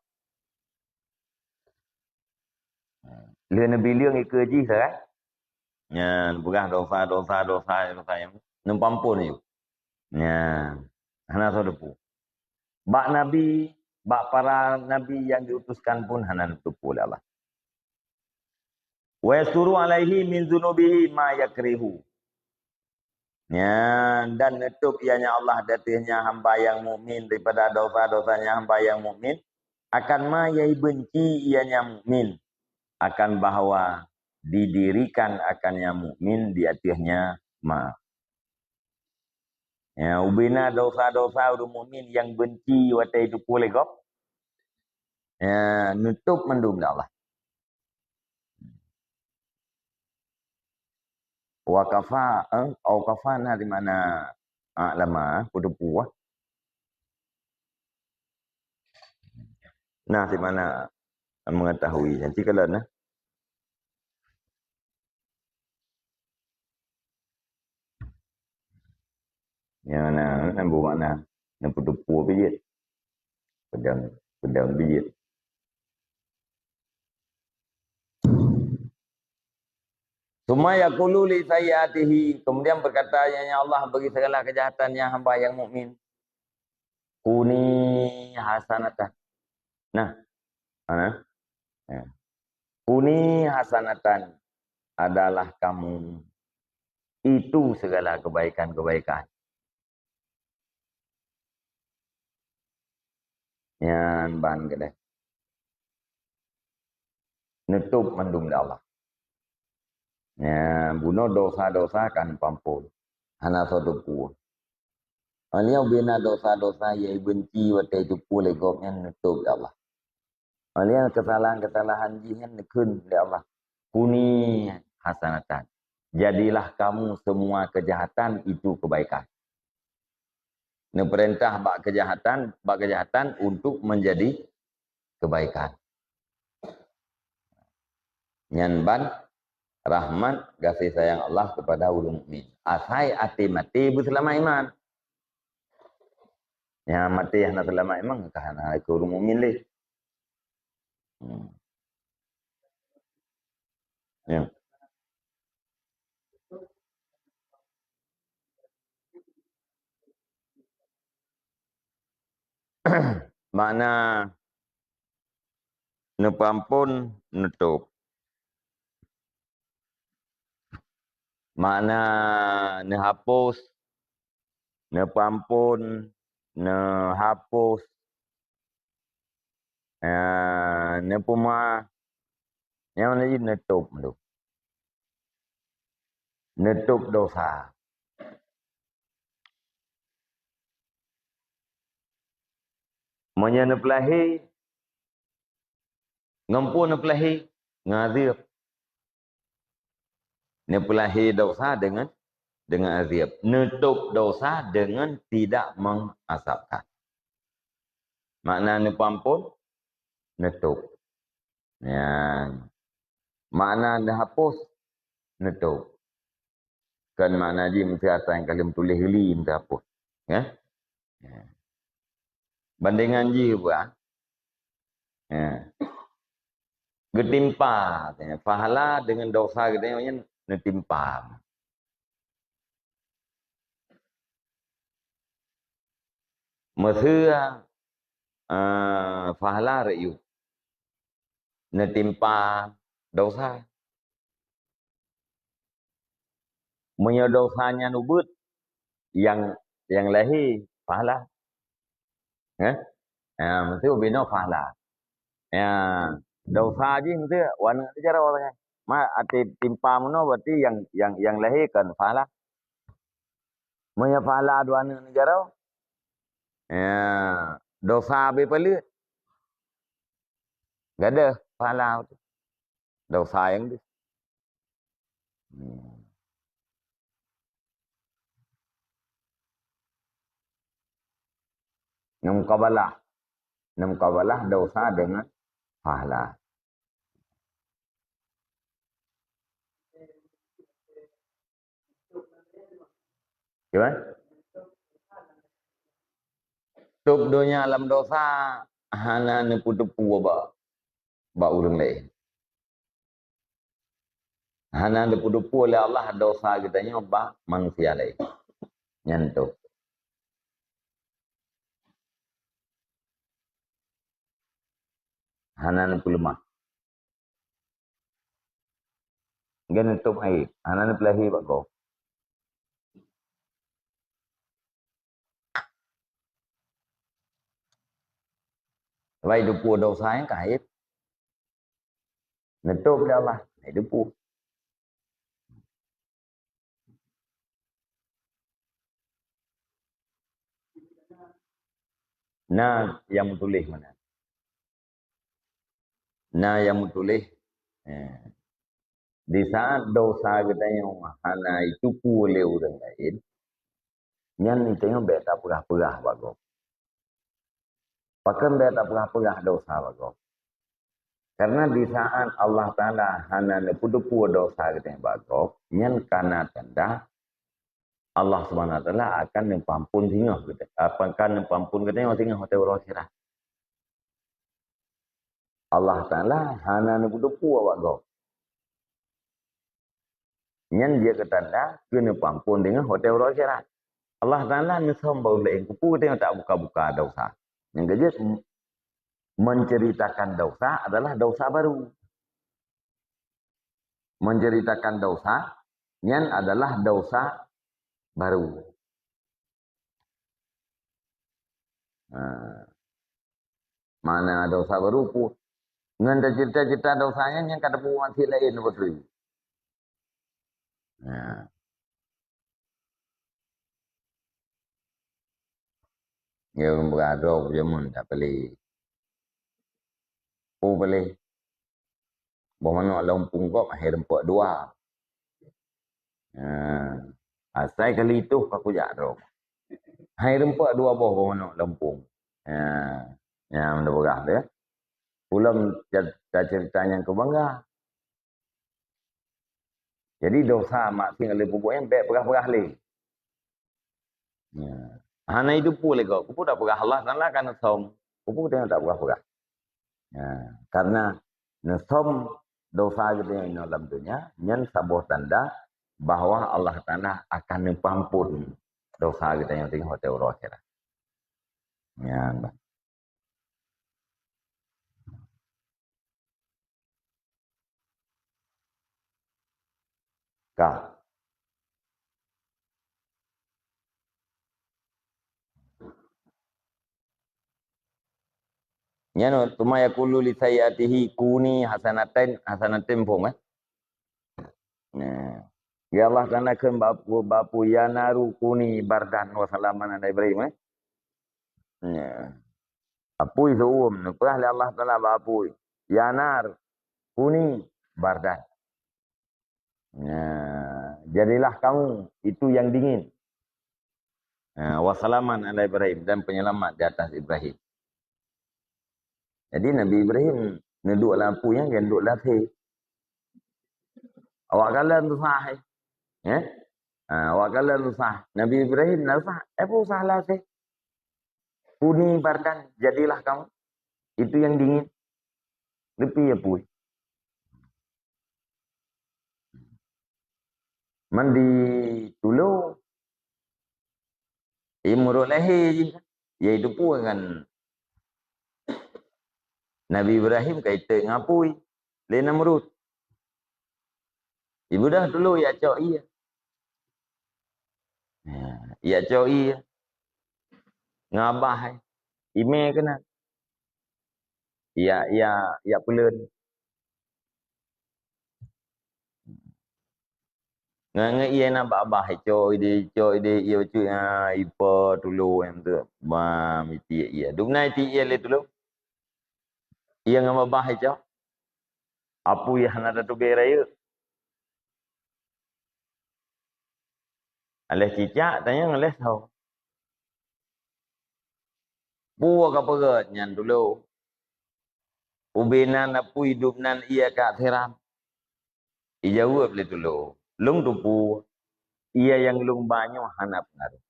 Lheueh neubi leueng ikeue jih, kan? Nyan, peugah dosa, dosa, dosa, dosa nyang neupeuampon yôh. Nyan, hana soe teupeu. Bak nabi, bak para nabi yang diutuskan pun hana neupeuteupeu lé Allah. Wa yasturu alaihi min dzunubihi ma yakrihu. Nyan, dan neutôb ianya Allah di ateueh nya hamba nyang mukmin daripada dosa-dosanya hamba nyang mukmin, akan ma nyang ibenci ianya mukmin, akan bahwa didirikan akan nyang mukmin di ateueh nya ma. Ya, ubena dosa-dosa ureuëng mukmin nyang benci watée jiteupeue lé gob. Ya, neutôb mandum lé Allah. Wa kafa, eh, au kafa na di mana, ah, lama, peue teupeu, ah. Nah, di mana mengetahui, nanti kalau nah. Nyang na, na bu makna, na peue teupeu bijéh. Peudong, peudong bijéh. Summa yaqulu li sayyiatihi, kemudian berkata, "Ya, ya Allah, bagi segala kejahatan nyang hamba nyang mukmin, kuni hasanatan." Nah, mana? Ya. Kuni hasanatan adalah kamu itu segala kebaikan-kebaikan. Nyan ban keudeh. Neutôb mandum lé Allah. Nyan, bunoe dosa-dosa kan peuampôn. Hana soe teupeu. Alheuh bina dosa-dosa nyang ibenci watée teupeu lé gob nyan neutôb lé Allah. Alheuh kesalahan-kesalahan jih nyan neukheun lé Allah. Kuni hasanatan. Jadilah kamu semua kejahatan itu kebaikan. Neupeurintah bak keujahatan, bak keujahatan untuk menjadi kebaikan. Nyan ban rahmat gaséh sayang Allah kepada ureuëng mukmin. Asai até maté beuseulamat iman. Nyang maté hana seulamat iman, ka hana keu ureuëng mukmin lé. Hmm. Ya. Makna neupeuamphon, neutôb. Makna neuhapus, neupeuamphon, neuhapus, eh, neupeumeu'ah. Nyang mana jih neutôb tu. Neutôb dosa. Meunyoe neupeulahé, ngon peue neupeulahé? Ngon azeueb. Neupeulahé dosa deungon, deungon azeueb. Neutôb dosa deungon tidak mengasapkan. Makna neupeuamphon, neutôb. Nyan. Makna neuhapus, neutôb. Kon makna jih meusti asai ka lheueh tuléh geuli meusti hapus. Ya? Ya. Bandingan jih buah. Ya. Geutimpa, ya. Pahala deungon dosa geutanyoe nyan neutimpa. Meuseu, eh, pahala rayeuk neutimpa dosa. Meunyoe dosa nyan ubit, nyang, nyang lahé pahala. Heh? Ha, meusti ubinoe pahala. Ya, dosa jih meusti u aneuk neujaroe nyan. Ma até timpa meunoe berarti nyang, nyang, nyang lahé kon pahala. Meunyoe pahala dua aneuk neujaroe, ya, dosa habéh paleuet. Gadôh pahala tu. Dosa nyang deuh. Hmm. Neumukabalah. Neumukabalah dosa deungon pahala. Gimana? Tôb donya lam dosa hana neupeuteupeue bak, bak ureuëng laén. Hana neupeuteupeue lé Allah dosa geutanyoe bak manusia laén. Nyan tôb. Hana neupeuleumah. Geuneutôb aib, hana neupeulahé bak gob. Sabab teupeue dosa nyang ka aib. Neutôb lé Allah, hai teupeue. Na nyang meutuléh meunan. Na nyang meutuléh, eh, di saat dosa geutanyoe hana jiteupeue lé ureuëng laén, nyan geutanyoe bék tapeugah-peugah bak gob. Pakon bék tapeugah-peugah dosa bak gob? Karena di saat Allah Taala hana neupeuteupeue dosa geutanyoe bak gob, nyan kana tanda Allah Subhanahu Wa Taala akan neupeuamphon singoh geutanyoe, akan neupeuamphon geutanyoe singoh watée uroe akhirat. Allah Taala hana neupeuteupeue awak gob. Nyan jeuet keu tanda keuneupeuamphon deungon watée uroe akhirat. Allah Taala neusöm bak ureuëng laén, keupeue geutanyoe tabuka-buka dosa. Nyang keujeuet, menceritakan dosa adalah dosa baru. Menceritakan dosa, nyan adalah dosa baru. Ha. Mana dosa baru pun. Ngon teucerita-cerita dosa nyan, nyan ka teupeue maté laén beutôi. Ha. Ya, ureuëng beurah droe jameun tak peulé. Oh, peulé. Boh manok lom pungkop, akhé rumpok dua. Ha. Asai kali itu ka kujak droe. Hai rumpok dua boh bak manok lom pung. Ha, nyang neupeugah tu, ya. Ulôn ca-, ta-, cerita nyang keu bangga. Jadi, dosa maksiat lé peubuet nyan bèk peugah-peugah lé. Ya. Hana jiteupeue lé gob. Keupeue tapeugah Allah Taala ka neusöm. Keupeue teuh tapeugah-peugah. Ya. Karena neusöm dosa geutanyoe inoe lam donya, nyan saboh tanda bahwa Allah Taala akan neupeuampôn dosa geutanyoe teungoh watèe uroe akhirat. Nyan. Ka. Nyan, "Tsumma yaqulu li sayyi'atihi kuni hasanatan, hasanatan," phom, eh? Nah. Ya Allah Taala kheun bak apui, bak apui, "Ya naru kuni bardan wa salaman ala Ibrahim," eh? Nah. Apui seu'uem, neupeugah lé Allah Taala bak apui, "Ya nar, kuni bardan." Nah, jadilah kamu itu yang dingin. Nah, "Wa salaman ala Ibrahim," dan penyelamat di atas Ibrahim. Jadi Nabi Ibrahim neuduek lam apui nyan, nyan duek lam asèe. Awak kalon susah, eh? Eh? Ha, awak kalon susah. Nabi Ibrahim na susah, eh, peue susah lam asèe? "Kuni bardan, jadilah kamu itu yang dingin." Leupie apui. Mandi tulo. Imrud lahé jih. Ié jiteupeue ngon Nabi Ibrahim ka jiteuek ngon apui lé Namrud. Ibeudôh tulo jak cok ié. Ya, jak cok ié. Ngon babah, eh. Imè keunan. Jak, jak, jak peuleuen. Ngon, ngon ié na babah, cok idéh, cok idéh, ié bacut, ah, ipa tulo nyang tu. Bam, itiek ié. Dum na itiek ié lé tulo. Ié ngon babah icok. Apui hana tatubé rayeuk. Aléh cicak tanyong aléh soe. Peue ka peugét nyan tulo? Ubé nan apui dum nan ié ka siram. Ijaweueb lé tulo, "Lôn teupeue, ié nyang lôn ba nyoe hana peungaroh.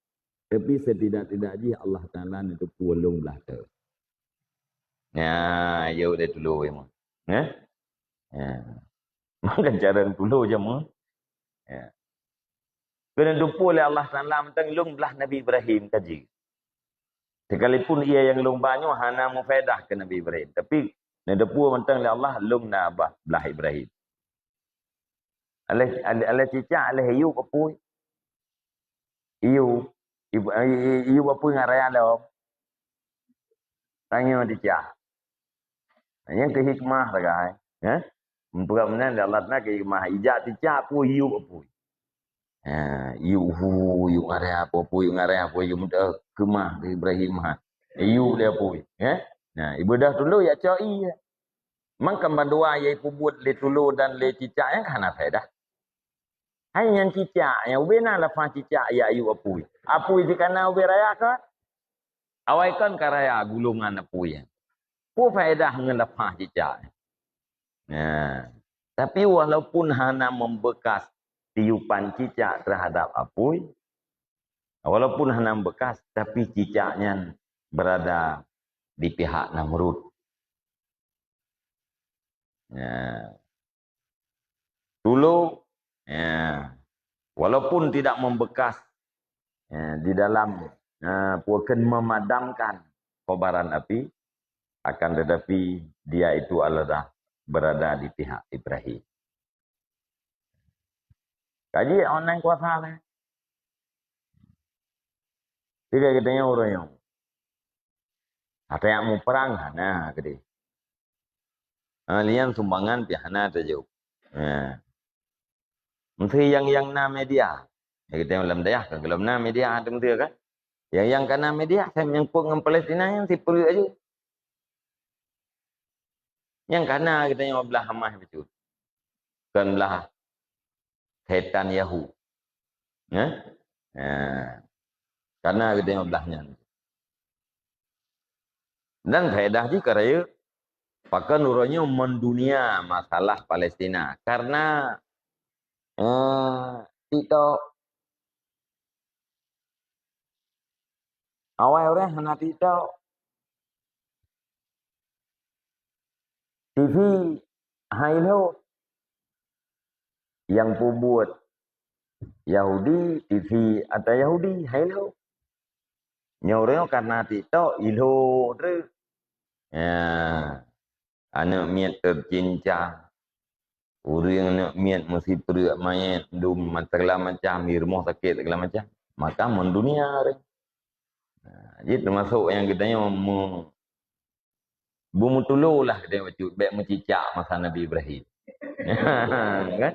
Tapi setidak-tidak jih Allah Taala neuteupeue lôn blah teuh." Nyan, jaweueb lé tulo nyan. Eh? Ya. Maka cara tulo jameun. Ya. Keuneuk teupeue lé Allah Taala mantong lôn blah Nabi Ibrahim ka jeuet. Sekalipun ié nyang lôn ba nyoe hana meufaedah keu Nabi Ibrahim, tapi neuteupeue mantong lé Allah lôn na bah blah Ibrahim. Aléh, aléh, aléh cicak, aléh iyup apui. Iyup, iyup, iyup apui ngon raya lom. Tanyoe cicak. Nyan keu hikmah sagai, eh? Meunurot meunan lé Allah Taala keu hikmah, ijak cicak peue iyup apui. Ha, iyup, hu, iyup ngon raya apui, iyup ngon raya apui, iyup, eh, keumah keu Ibrahim, ha. Iyup lé apui, eh? Nah, ibeudôh tulo jak cok ié. Mangkam bandua nyang ipeubuet lé tulo dan lé cicak nyan ka hana faedah. Hai nyan cicak nyan, ubé na lapah cicak jak iyup apui. Apui jih ka na ubé raya ka? Awai kon ka raya gulongan apui nyan. Peue faedah ngon lapah cicak nyan? Nah, tapi walaupun hana membekas tiupan cicak terhadap apui, walaupun hana membekas, tapi cicak nyan berada di pihak Namrud. Ya. Tulo, ya, walaupun tidak membekas, ya, di dalam, ya, bukan memadamkan kobaran api, akan tetapi dia itu adalah berada di pihak Ibrahim. Kaji online kuasa lah. Tidak katanya orang yang Ata jak muprang hana keudeh. Ha, lian sumbangan pih hana tajok. Ha. Meusti nyang, nyang na media. Ya, kita lam dayah kan, kalau na media, ada meusti kan? Yang, yang kana media, saya menyangkut dengan Palestina yang si perut aja. Yang kana kita yang belah Hamas betul. Kan belah setan Yahu. Nah? Nah. Karena geutanyoe blah nyan. Dan faedah jih ka rayeuk, pakon uroe nyoe mendunia masalah Palestina. Karena, eh, TikTok. Awai ureuëng hana TikTok. T V hai lho. Nyang peubuet Yahudi, T V ata Yahudi hai lho. Nyoe ureuëng karena TikTok ilho treuk. Ya. Aneuk miet tercincang. Ureuëng aneuk miet meusipreuk manyét, dum segala macam, di rumoh sakét segala macam. Maka mendunia ureuëng. Nah, jadi termasuk nyang geutanyoe me-, beumeutulo lah geutanyoe bacut, bék meucicak masa Nabi Ibrahim. Kan?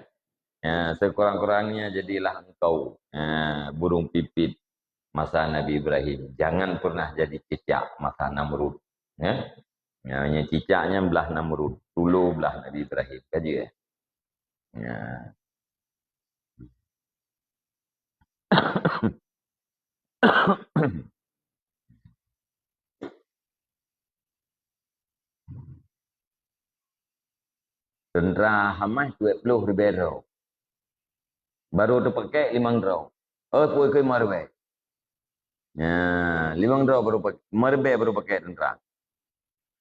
Ya, sekurang-kurangnya jadilah engkau, ya, burung pipit masa Nabi Ibrahim. Jangan pernah jadi cicak masa Namrud. Ya? Ya, nyang cicak nyan blah Namrud, tulo blah Nabi Ibrahim. Ka jeuet, ya? Ya. Teuntara Hamas peuet ploh ribée droe. Baru teupakék limong droe. Oh, peuet keu lima ribée. Ya, limong droe baru pak-, lima ribée baru pakék teuntara.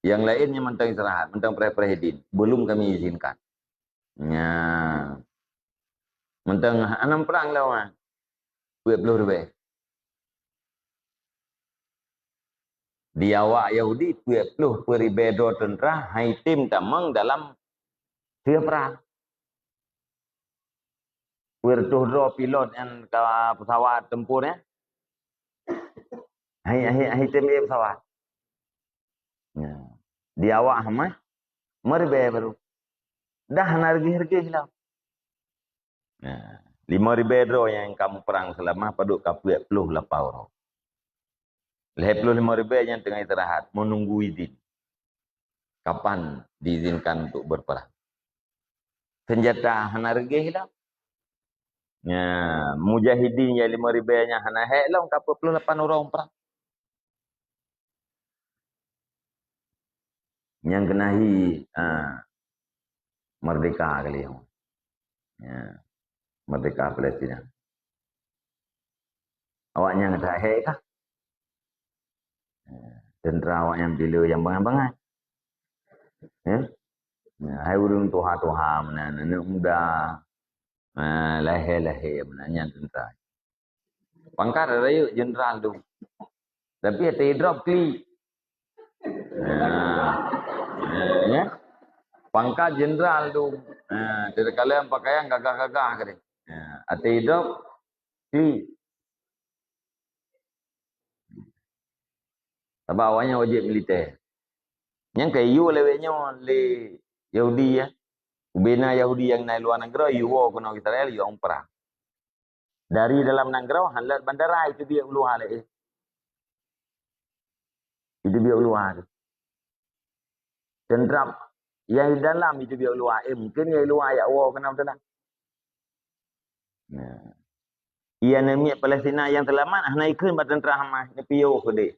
Yang lain nyan mantong istirahat, mantong preh-preh idin. Belum kami izinkan. Ya. Mantong anang perang lawan. Peuet ploh ribée. Di awak Yahudi, peuet ploh ribée droe teuntara hai tem tamong dalam sieu prang. Peuet reutôh droe pilot nyang ka pesawat tempur nyan. Hai, hai, hai tem ié pesawat. Ya. Di awak Hamas, lima ribée baru. Dah hana reugeh-reugeh lom. Nah, lima ribée droe nyang ka muprang seulama padub ka peuet ploh lapan uroe. Lhée ploh lima ribée nyang teungoh istirahat, menunggu izin. Kapan diizinkan untuk berperang? Senjata hana reugeh lom. Nya, mujahidin nyang lima ribée nyang hana hék lom ka peuet ploh lapan uroe muprang. Nyang keunahi, ah, merdeka kali nyoe. Ya, merdeka Palestina. Awaknyan that hék kah? Ya, teuntara awaknyan piléh nyang bangai-bangai. Ya? Ya, hai ureuëng tuha-tuha meunan, aneuk muda, ah, lahé-lahé meunan, nyan teuntara. Pangkat rayeuk jeundral tu. Tapi até drop klik. Nah. Ya. Pangkat jeundral tu. Nah, takalon pakaian gagah-gagah keu dia. Nah, até drop klik. Sabab awaknyan wajéb militè. Nyang ka iyue lawét nyoe lé Yahudi, ya. Ubena Yahudi nyang na luwa nanggroe, iyue woe keunoe Israel, iyue ôn prang. Dari dalam nanggroe han lheueh bandara, iteubiet u luwa lé. Iteubiet u luwa tu. Teuntara nyang di dalam iteubiet u luwa, eh, mungken nyang di luwa jak woe keunoe teuh. Nah. Iya, aneuk miet Palestina nyang seulamat hana ikheun bak teuntara Hamas, neupiôh keudeh.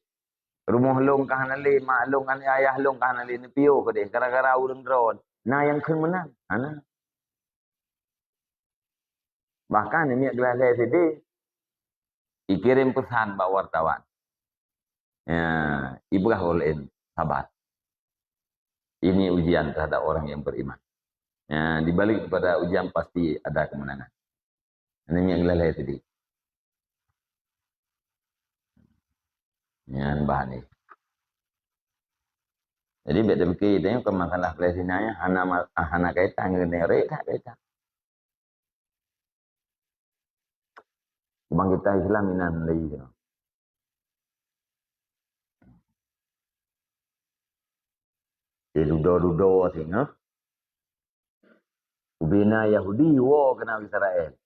Rumoh lôn ka hana lé, mak lôn ka hana lé, ayah lôn ka hana lé, neupiôh keudeh gara-gara ureuëng droe. Na nyang kheun meunan? Hana. Bahkan aneuk miet geulah lhée sideh, ikirém peusan bak wartawan. Ya, ipeugah lom, sabar. Ini ujian terhadap orang yang beriman. Ya, di balik daripada ujian pasti ada kemenangan. Aneuk miet geulah lhée sideh. Nyan bah nyan. Jadi, bék tapike, tengok keu masalah Palestina nyan hana ma-, hana kaitan ngon rét that kaitan. Kebangkitan Islam inan lagi keunoe. Di dudoe-dudoe singoh. Ubena Yahudi woe keunoe Israel.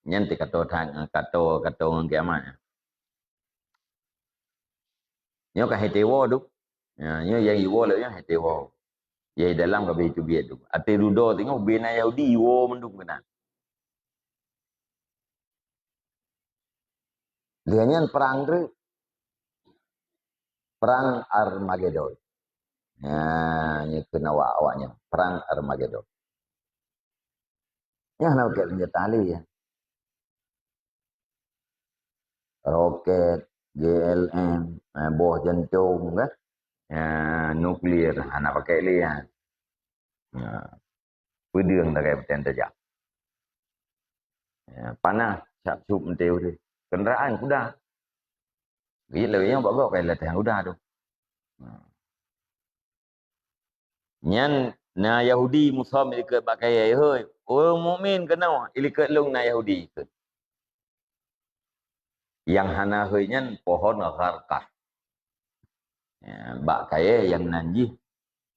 Nyan teukato that, kato, kato ngon kiamat nyan. Nyoe ka hete woe tu. Ya, nyoe nyang iwoe lé nyoe hete woe. Nyang di dalam ka beuh teubiet tu. Até dudoe singoh ubena Yahudi iwoe mandum keunan. Lheueh nyan perang treuk. Perang Armagedon. Nah, nyoe keuneuk awak nyan, perang Armagedon. Nyan hana pakai senjata lé, ya. Roket, G L M, eh, boh jantong, kan? Ya, nuklir, hana pakai lé, ya. Ya. Peudeueng dagai beuteun tajam. Ya, panah, sab-sub meuteue. Kenderaan kuda. Geuh lawét nyoe bak gob kai latih kuda tu. Nyan na Yahudi musom ilikot bak kayèe, "Hôi, ureueng mukmin keunoe ilikot lôn na Yahudi ikot." Nyang hana hôi nyan pohon gharqad. Ya, bak kayèe nyang nan jih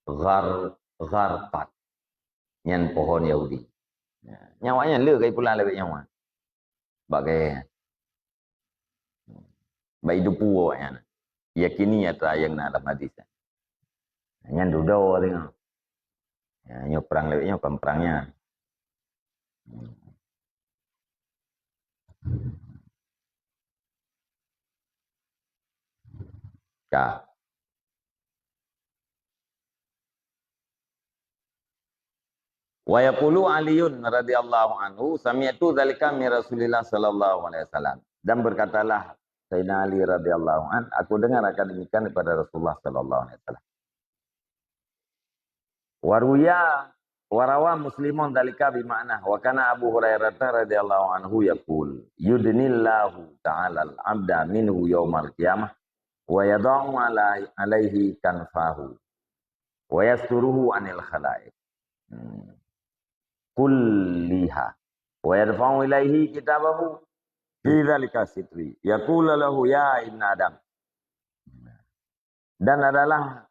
ghar-, gharqad. Nyan pohon Yahudi. Ya, nyan awaknyan le kai pulang lawét nyan. Bak kayèe nyan. Bak idupu awaknyan. Yakini atra nyang na lam hadis. Nyan dudoe teuh. Ya, nyoe perang lawét nyoe kon perang nyan. Ka. Wa yaqulu Aliun radhiyallahu anhu, "Sami'tu dzalika min Rasulillah sallallahu alaihi wasallam." Dan berkatalah Sayyidina Ali radhiyallahu an, "Aku dengar akan demikian daripada Rasulullah sallallahu alaihi wasallam." Wa ruya, wa rawa Muslimun dzalika bi ma'na, wa kana Abu Hurairah radhiyallahu anhu yaqul, "Yudnillahu ta'ala al-'abda minhu yaumal qiyamah, wa yadha'u alai-, alaihi kanfahu, wa yasturuhu anil khalaiq." Hmm. Kulliha. Wa yadfa'u ilaihi kitabahu fi dzalika sitri. Yaqulu lahu, "Ya ibn Adam." Dan adalah,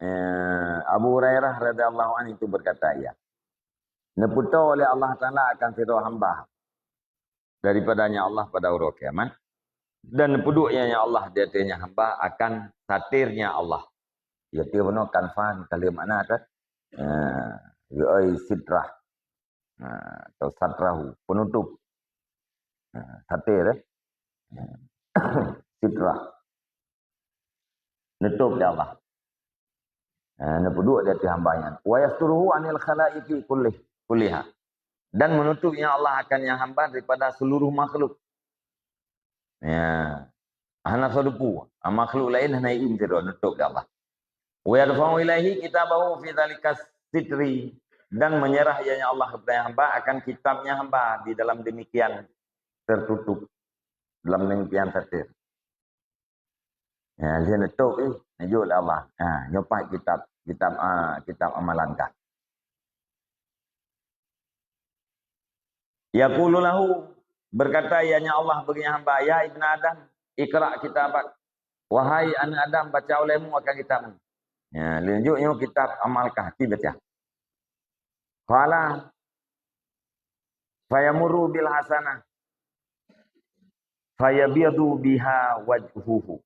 eh, Abu Hurairah radhiyallahu anhu itu berkata, ya, "Neupeutoe lé Allah Taala akan sidroe hamba daripadanya Allah pada uroe kiamat, dan peuduek ianya Allah di ateuehnya hamba akan satirnya Allah." Iaitu bunoe kanfan, ka lheueh makna kan? Eh, yaitu sitrah. Ha, atau satrahu, penutup. Ha, satir, eh. Sitrah. Nutup lé Allah. Ha, neupeuduek di ateueh hamba nyan. Wa yasturuhu anil khalaiqi kullih-, kulliha. Dan menutup ianya Allah akan nyang hamba daripada seluruh makhluk. Ya. Hana soe teupeu. Ah, makhluk laén hana ié sidroe, nutup lé Allah. Wa yadfa'u ilaihi kitabahu fi dzalika sitri, dan menyerah ianya Allah kepada hamba akan kitabnya hamba di dalam demikian tertutup, dalam demikian satir. Ya, lheueh neutôp ih, neujok lé Allah. Ha, nyoe paih kitab, kitab, ah, kitab amalan kah. Yaqulu lahu, berkata ianya Allah bagi hamba, "Ya ibna Adam, iqra kitabak." Wahai aneuk Adam, baca ulemu akan kitabmu. Ya, lheueh neujok nyoe kitab amal kah, ti baca. Qala, fayamurru bil hasanah, fayabyadu biha wajhuhu.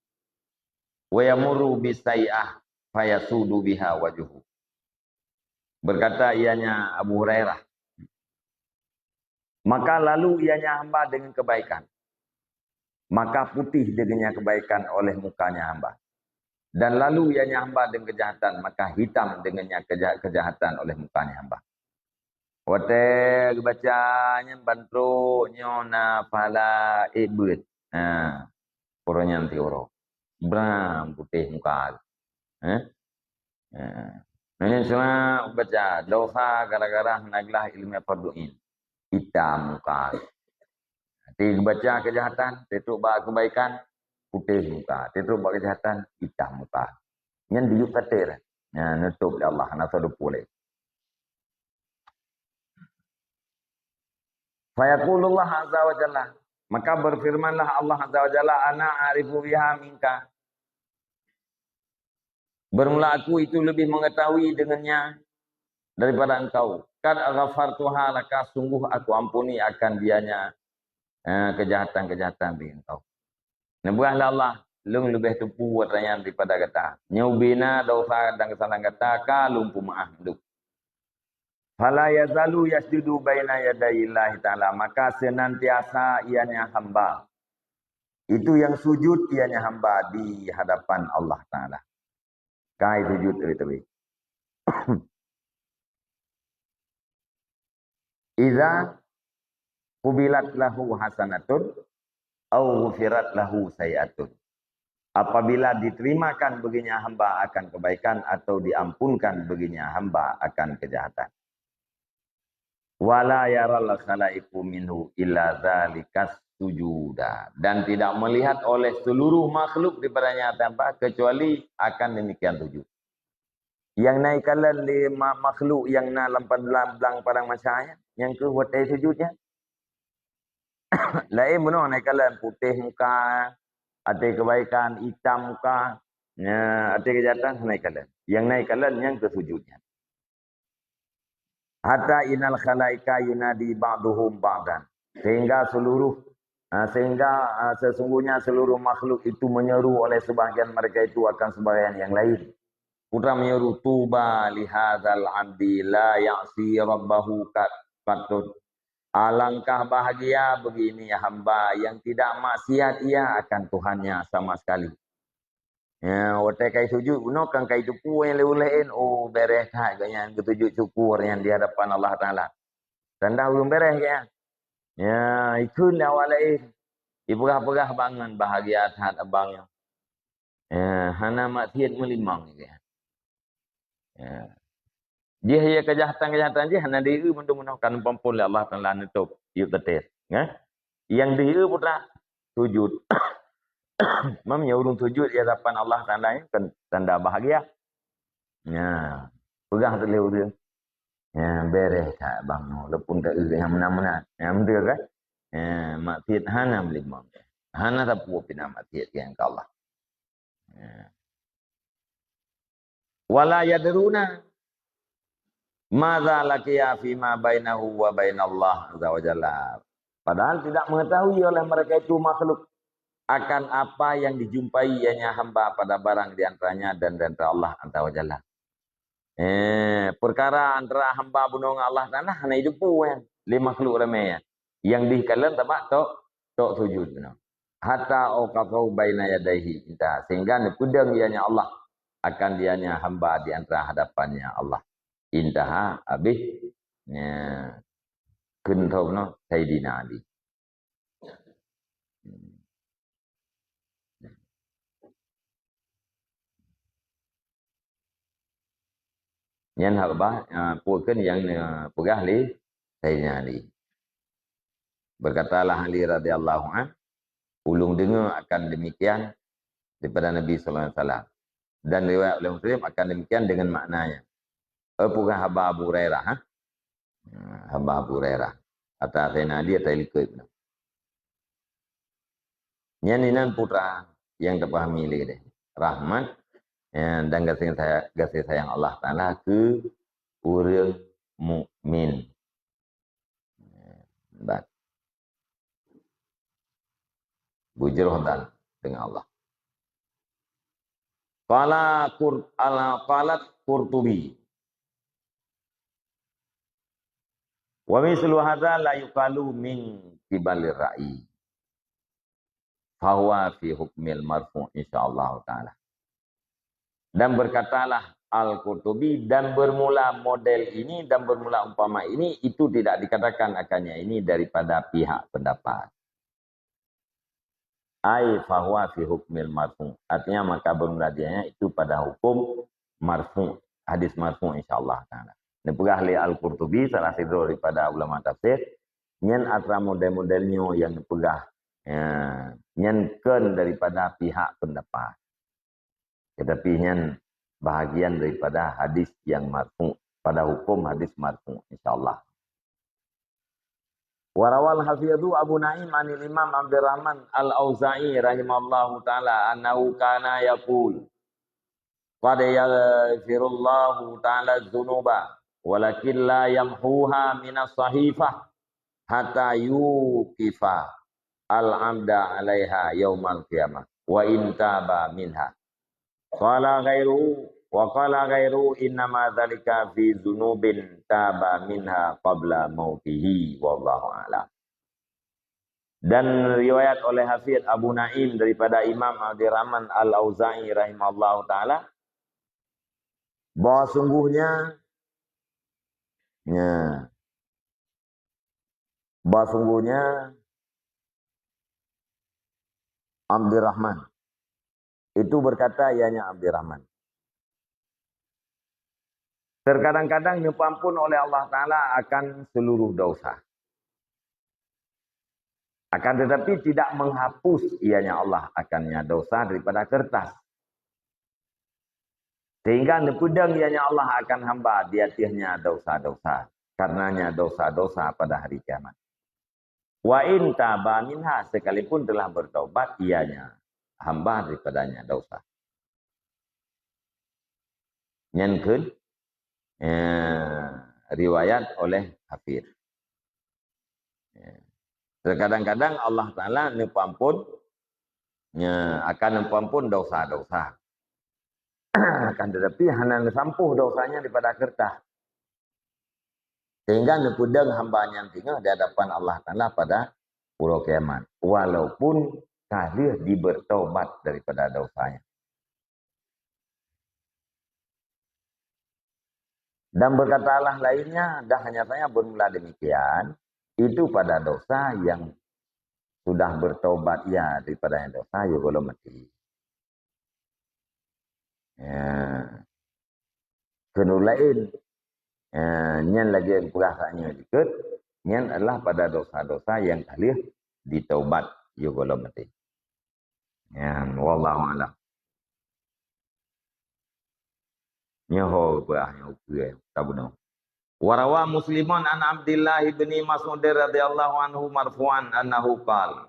Wa yamurru bis sayyi'ah, fayasudu biha wajhuhu. Berkata ianya Abu Hurairah, maka lalu ianya hamba dengan kebaikan, maka putih dengannya kebaikan oleh mukanya hamba. Dan lalu ianya hamba dengan kejahatan, maka hitam dengannya keja-, kejahatan oleh mukanya hamba. Watée geubaca nyan ban trok nyoe na pahala ék beuet. Ha, uroe nyan ti uroe. Bram putéh muka. Eh? Ha. Nyan cuma baca dosa gara-gara hana glah ilmu fardu ain. Itam muka. Ti geubaca kejahatan, teutôk bak kebaikan, putéh muka. Teutôk bak kejahatan, itam muka. Nyan diyueb satir. Nyan neutôp lé Allah, hana soe teupeu lé. Fayaqulullah azza wa jalla. Maka berfirmanlah Allah azza wa jalla, "Ana a'rifu biha minka." Bermula aku itu lebih mengetahui dengannya daripada engkau. "Qad ghafartuha laka, sungguh aku ampuni akan dianya, eh, kejahatan-kejahatan di engkau." Neubeurah lé Allah, lôn leubeh teupeu atra nyan daripada gata. Nyoe ubena dosa dan kesalahan gata ka lôn peumeu'ah mandum. Fala yazalu yasjudu baina yadayillahi ta'ala, maka senantiasa ianya hamba Itu yang sujud ianya hamba di hadapan Allah Ta'ala. Kai sujud teubi-teubi. Iza qubilat lahu hasanatun au ghufirat lahu sayyi'atun. Apabila diterimakan baginya hamba akan kebaikan atau diampunkan baginya hamba akan kejahatan. Wala yaral khalaiqu minhu illa dzalikas sujuda. Dan tidak melihat oleh seluruh makhluk daripadanya tanpa kecuali akan demikian sujud. Nyang na ikalon lé ma-, makhluk nyang na lam pad-, lam blang padang mahsyar nyan, nyang keuh watée sujud nyan. Laén bunoe na ikalon putéh muka, até kebaikan, itam muka, nya, até keujahatan hana ikalon. Nyang na ikalon nyang keuh sujud nyan. Hatta innal khalaika yunadi ba'duhum ba'dan. Sehingga seluruh, ah, sehingga, ah, sesungguhnya seluruh makhluk itu menyeru oleh sebahagian mereka itu akan sebahagian yang lain. Putra menyeru, "Tuba lihadzal abdi la ya'si rabbahu kat-, qattun." Alangkah bahagia bagi ini hamba yang tidak maksiat ia akan Tuhannya sama sekali. Ya, watée kai sujud, bunoe kan kai teupeu nyang lé ulée, oh, beres that gobnyan geusujud syukur nyan di hadapan Allah Taala. Tanda ulôn beres gobnyan. Ya, ikheun lé awak laén. Ipeugah-peugah bangon bahagia that abang nyoe. Ya, hana maksiat meulimong gobnyan. Ya. Jih ya kejahatan-kejahatan jih hana dieu mandum meunoe kan peumpon lé Allah Taala neutôb yub teutés, ya. Nyang dieu putra sujud. Mam nyoe ureuëng sujud di hadapan Allah Taala nyan kan tanda bahagia. Ya, peugah tu lé ureuëng. Ya, beres that bang nyoe, walaupun ka eu nyang meunan-meunan. Ya, betul kan? Ya, maksiat hana meulimong. Hana sapeue pih na maksiat keu Allah. Ya. Wala yadruna madza laqiya fima bainahu wa bainallah azza wa jalla. Padahal tidak mengetahui oleh mereka itu makhluk akan apa yang dijumpai ianya hamba pada barang di antaranya dan di antara Allah azza wa jalla. Eh, perkara antara hamba bunoe ngon Allah Taala hana jiteupeue lé makhluk ramé nyan. Nyang dikalon teuma tok, tok sujud bunoe. Hatta auqafahu baina yadaihi intaha, sehingga neupeudong ianya Allah akan ianya hamba di antara hadapan-Nya Allah. Intaha, habéh, nya, kheun thoe bunoe Saidina Ali. Nyan haba, ah, peue kheun nyang, ah, peugah lé Saidina Ali. Berkatalah Ali radhiyallahu anh, "Ulôn deungoe akan demikian daripada Nabi sallallahu alaihi wasallam." Dan riwayat oleh Muslim akan demikian dengan maknanya. Eh, peugah haba Abu Hurairah, ha? Ha, haba Abu Hurairah. Ata Saidina Ali, ata likot. Nyan inan putra nyang teupahami lé deh. Rahmat, ya, dan gaséh saya-, gaséh sayang Allah Taala keu ureuëng mukmin. Bat. Bujroh dan dengan Allah. Qala Qur-, ala, qalat Qurtubi. Wa mislu hadza la yuqalu min qibalir ra'i. Fahuwa fi hukmil marfu' insyaallah taala. Dan berkatalah Al-Qurtubi, dan bermula model ini dan bermula umpama ini, itu tidak dikatakan akannya ini daripada pihak pendapat. Ai fahuwa fi hukmil marfu'. Artinya, maka bermula dianya itu pada hukum marfu', hadis marfu' insyaallah taala. Neupeugah lé Al-Qurtubi, salah sidroe daripada ulama tafsir, nyan atra model-model nyoe nyang neupeugah, ya, nyan kon daripada pihak pendapat. Tetapi nyan bahagian daripada hadis yang marfu', pada hukum hadis marfu', insyaallah. Wa rawal hafidhu Abu Naim anil Imam Abdurrahman Al-Auza'i rahimahullahu taala annahu kana yaqul, "Qad yaghfirullahu taala dzunuba, walakin la yamhuha minas sahifah hatta yuqifa al-'abda 'alaiha yaumal qiyamah, wa in taba minha." Qala ghairuhu, wa qala ghairuhu, "Innama dzalika fi dzunubin taba minha qabla mautihi, wallahu a'lam." Dan riwayat oleh Hafidh Abu Naim daripada Imam Abdurrahman Al-Auza'i rahimahullahu taala, bahwa sungguhnya, ya, bahwa sungguhnya Abdurrahman itu berkata, ianya Abdurrahman, terkadang-kadang neupeuampon oleh Allah Taala akan seluruh dosa. Akan tetapi tidak menghapus ianya Allah akannya dosa daripada kertas. Sehingga neupeudong ianya Allah akan hamba di ateuehnya dosa-dosa, karenanya dosa-dosa pada hari kiamat. Wa in taba minha, sekalipun telah bertaubat ianya hamba daripadanya dosa. Nyan kheun, eh, riwayat oleh Hafidh. Ya. Terkadang-kadang Allah Taala neupeuampon, ya, akan neupeuampon dosa-dosa. Akan tetapi hana neusampôh dosanya daripada kertas. Sehingga neupeudong hamba nyan singoh di hadapan Allah Taala pada uroe kiamat, walaupun ka lheueh dibertobat daripada dosanya. Dan berkatalah lainnya, dan hanya saja bermula demikian, itu pada dosa yang sudah bertobat ia daripada dosa, ya, golom mati. Ya. Keuneuk laén, ya, nyan lagée peugah saat nyoe jikeut, nyan adalah pada dosa-dosa yang ka lheueh ditaubat, ya, golom mati. Nyan, wallahu a'lam. Nyoe ho peugah nyoe ukeue tabunoe. Wa rawa Muslimun an Abdillah ibni Mas'ud radhiyallahu anhu marfu'an annahu qala,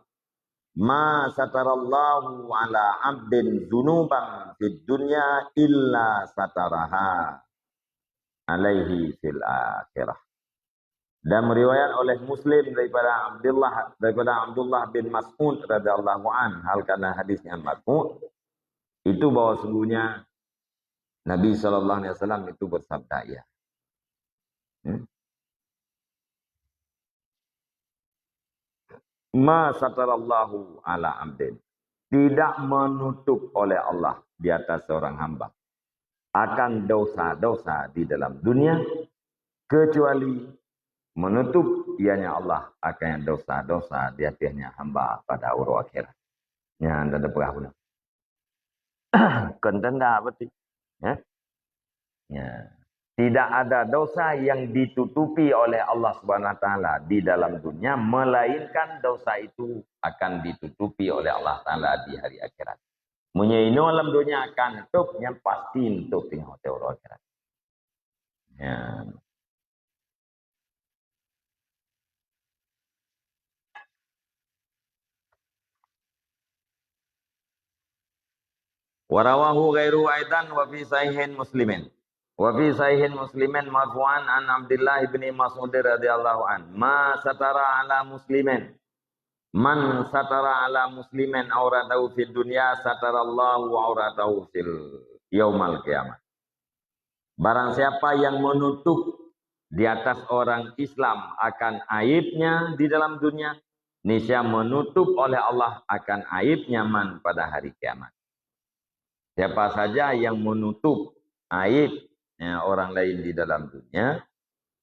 "Ma satarallahu ala abdin dzunuban fid dunya illa sataraha alaihi fil akhirah." Dan meriwayat oleh Muslim daripada Abdullah, daripada Abdullah bin Mas'ud radhiyallahu an, hal kana hadis nyan marfu', itu bahwa sungguhnya Nabi sallallahu alaihi wasallam itu bersabda, ya. Hmm? "Ma satarallahu ala abdin." Tidak menutup oleh Allah di atas seorang hamba akan dosa-dosa di dalam dunia, kecuali menutup ianya Allah akan dosa-dosa di ateuehnya hamba pada uroe akhirat. Nyan dah peugah bunoe. Kon tanda berarti. Ya? Ya. Tidak ada dosa yang ditutupi oleh Allah Subhanahu Wa Taala di dalam dunia, melainkan dosa itu akan ditutupi oleh Allah Taala di hari akhirat. Meunyoe inoe lam dunia akan nutup, nyan pasti nutup teungoh uroe akhirat. Ya. Wa rawahu ghairu aidan wa fi sahihin Muslimin. Wa fi sahihin Muslimin marfu'an an Abdullah ibni Mas'ud radhiyallahu an, "Ma satara ala muslimin, man satara ala muslimin auratahu fid dunya satarallahu auratahu fil yaumal qiyamah." Barang siapa yang menutup di atas orang Islam akan aibnya di dalam dunia, niscaya menutup oleh Allah akan aibnya man pada hari kiamat. Siapa saja yang menutup aib, ya, orang lain di dalam dunia,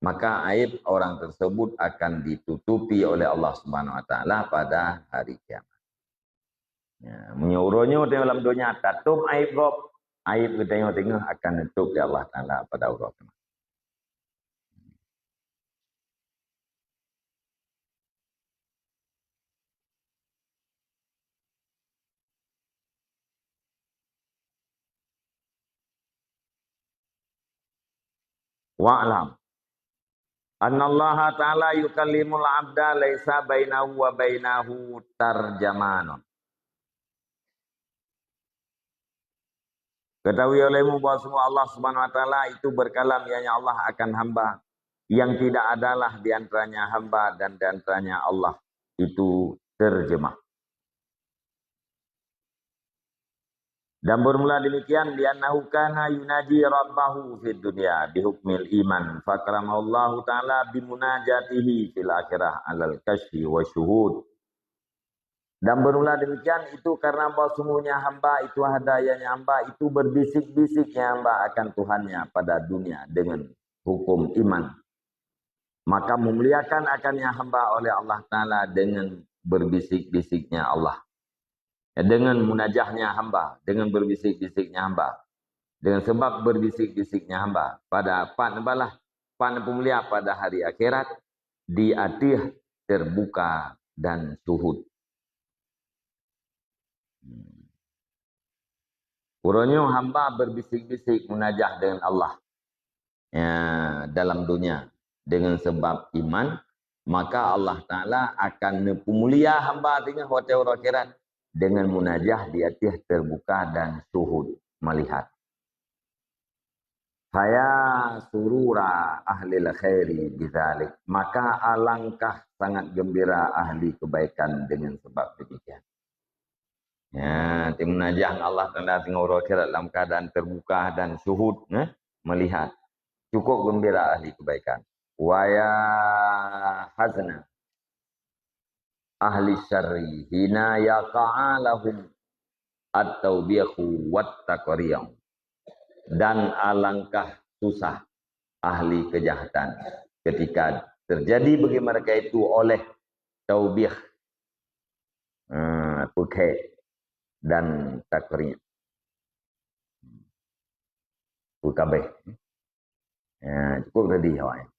maka aib orang tersebut akan ditutupi oleh Allah Subhanahu Wa Taala pada hari kiamat. Ya, meunyoe uroe nyoe teungoh lam donya tatôp aib gob, aib geutanyoe teungoh akan neutôp lé Allah Taala pada uroe kiamat. Wa'lam annallaha ta'ala yukallimul abda laisa bainahu wa bainahu tarjamanun. Ketahui olehmu bahwa sungguh Allah Subhanahu wa Taala itu berkalam, ianya Allah, akan hamba, yang tidak adalah di antaranya hamba dan di antaranya Allah itu terjemah. Dan bermula demikian, li'annahu kana yunaji rabbahu fid dunya bihukmil iman, fakramahu Allahu ta'ala bimunajatihi fil akhirah alal kasyfi wa syuhud. Dan bermula demikian itu karena bahwa sungguhnya hamba itu, hadayanya hamba itu berbisik-bisiknya hamba akan Tuhannya pada dunia dengan hukum iman. Maka memuliakan akannya hamba oleh Allah Ta'ala dengan berbisik-bisiknya Allah. Dengan munajahnya hamba, dengan berbisik-bisiknya hamba. Dengan sebab berbisik-bisiknya hamba. Pada pat neubalah, pat neupeumulia pada hari akhirat, di ateueh terbuka dan suhud. Uroe nyoe hamba berbisik-bisik munajah dengan Allah, ya, dalam dunia dengan sebab iman, maka Allah Ta'ala akan neupeumulia hamba teungoh watée uroe akhirat dengan munajah di ateueh terbuka dan suhud melihat. Faya surura ahlil khairi bidzalik. Maka alangkah sangat gembira ahli kebaikan dengan sebab demikian. Ya, timunajah Allah Ta'ala teungoh uroe akhirat dalam keadaan terbuka dan suhud, eh, melihat. Cukup gembira ahli kebaikan. Waya hazna ahli syarri hina yaqa'a lahum at-taubihu wat taqriyah. Dan alangkah susah ahli kejahatan ketika terjadi bagi mereka itu oleh taubih, eh, peukhek dan takri. Peukabeh. Ya, cukup tadi awaknyan.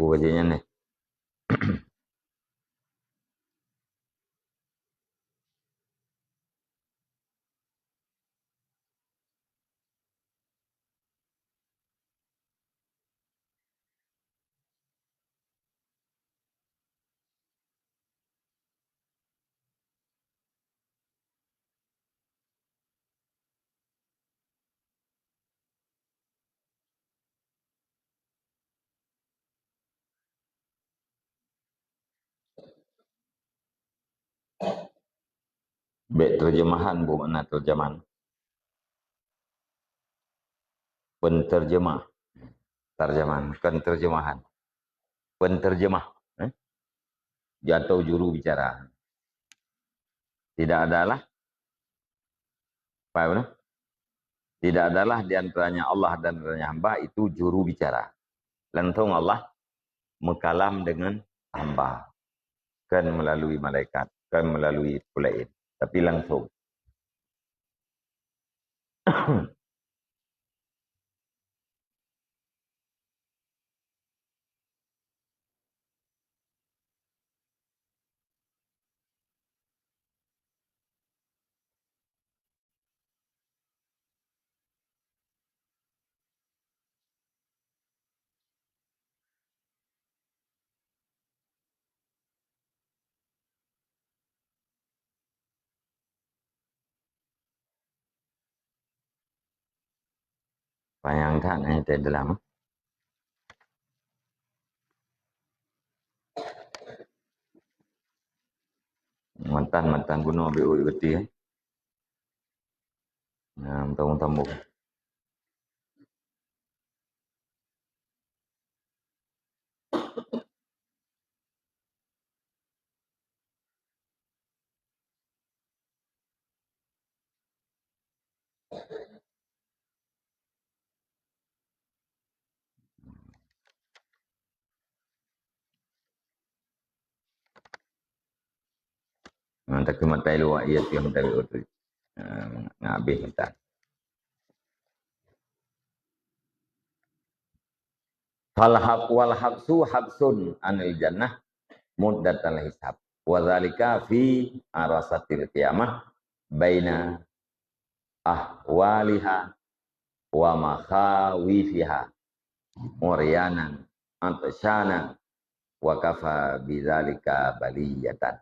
Peue bajée nyan neh? Bék terjemahan, bu makna terjemahan. Penterjemah. Terjemahan, bukan terjemahan. Penterjemah, eh? Atau juru bicara. Tidak adalah, apa ya? Tidak adalah di antaranya Allah dan antaranya hamba itu juru bicara. Langsung Allah meukalam dengan hamba. Kan melalui malaikat, kan melalui peulaén, tapi langsung. Panyang that na teuh dalam. Matan-matan gunong beu uet beutih, eh. Nah, meutamong-tamong. Nah, tapi matai luwa, iya, tiang matai luwa tu. Ah, ngabéh mata. Fal hab-, wal habsu habsun anil jannah muddatal hisab. Wa dzalika fi arasatil qiyamah baina ahwaliha wa makhawifiha. Uryanan, atsyanan, wa kafa bidzalika baliyatan.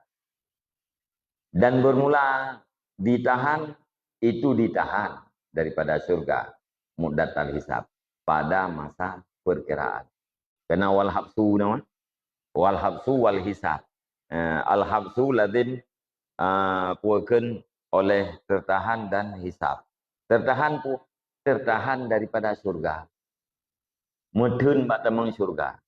Dan bermula ditahan, itu ditahan daripada syurga, muddatal hisab, pada masa perkiraan. Kena wal habsu nama? Wal habsu wal hisab. Eh, al habsu lazim, ah, puakan oleh tertahan dan hisab. Tertahan pu-, tertahan daripada syurga. Meutheun bak tamong syurga.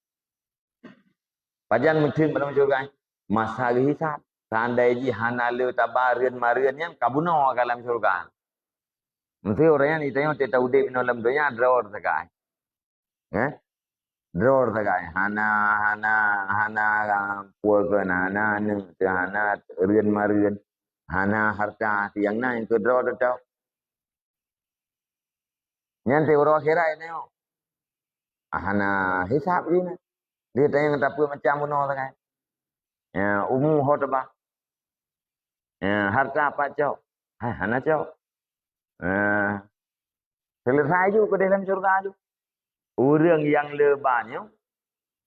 Pajan meutheun bak tamong syurga? Masa geuhisab. Seandai jih hana le taba reuen mareueng nyan ka bunoe ka lam syurga. Meusti ureueng nyan itanyong teuta udeb inoe lam donya droe sagai. Eh? Droe sagai. Hana, hana, hana, ah, puakan, hana aneuk, hana reuen mareueng, hana harta, siang na nyang keu droe teutap. Nyan teuh uroe akhirat nyoe. Ah, hana hisab jih na. Dia tanyong tapeuet macam bunoe sagai. Ya, umu ho teuba. Ya, harta pat cok. Hai, hana cok. Eh, selesai ju keudeh lam syurga ju. Ureueng nyang le ba nyoe,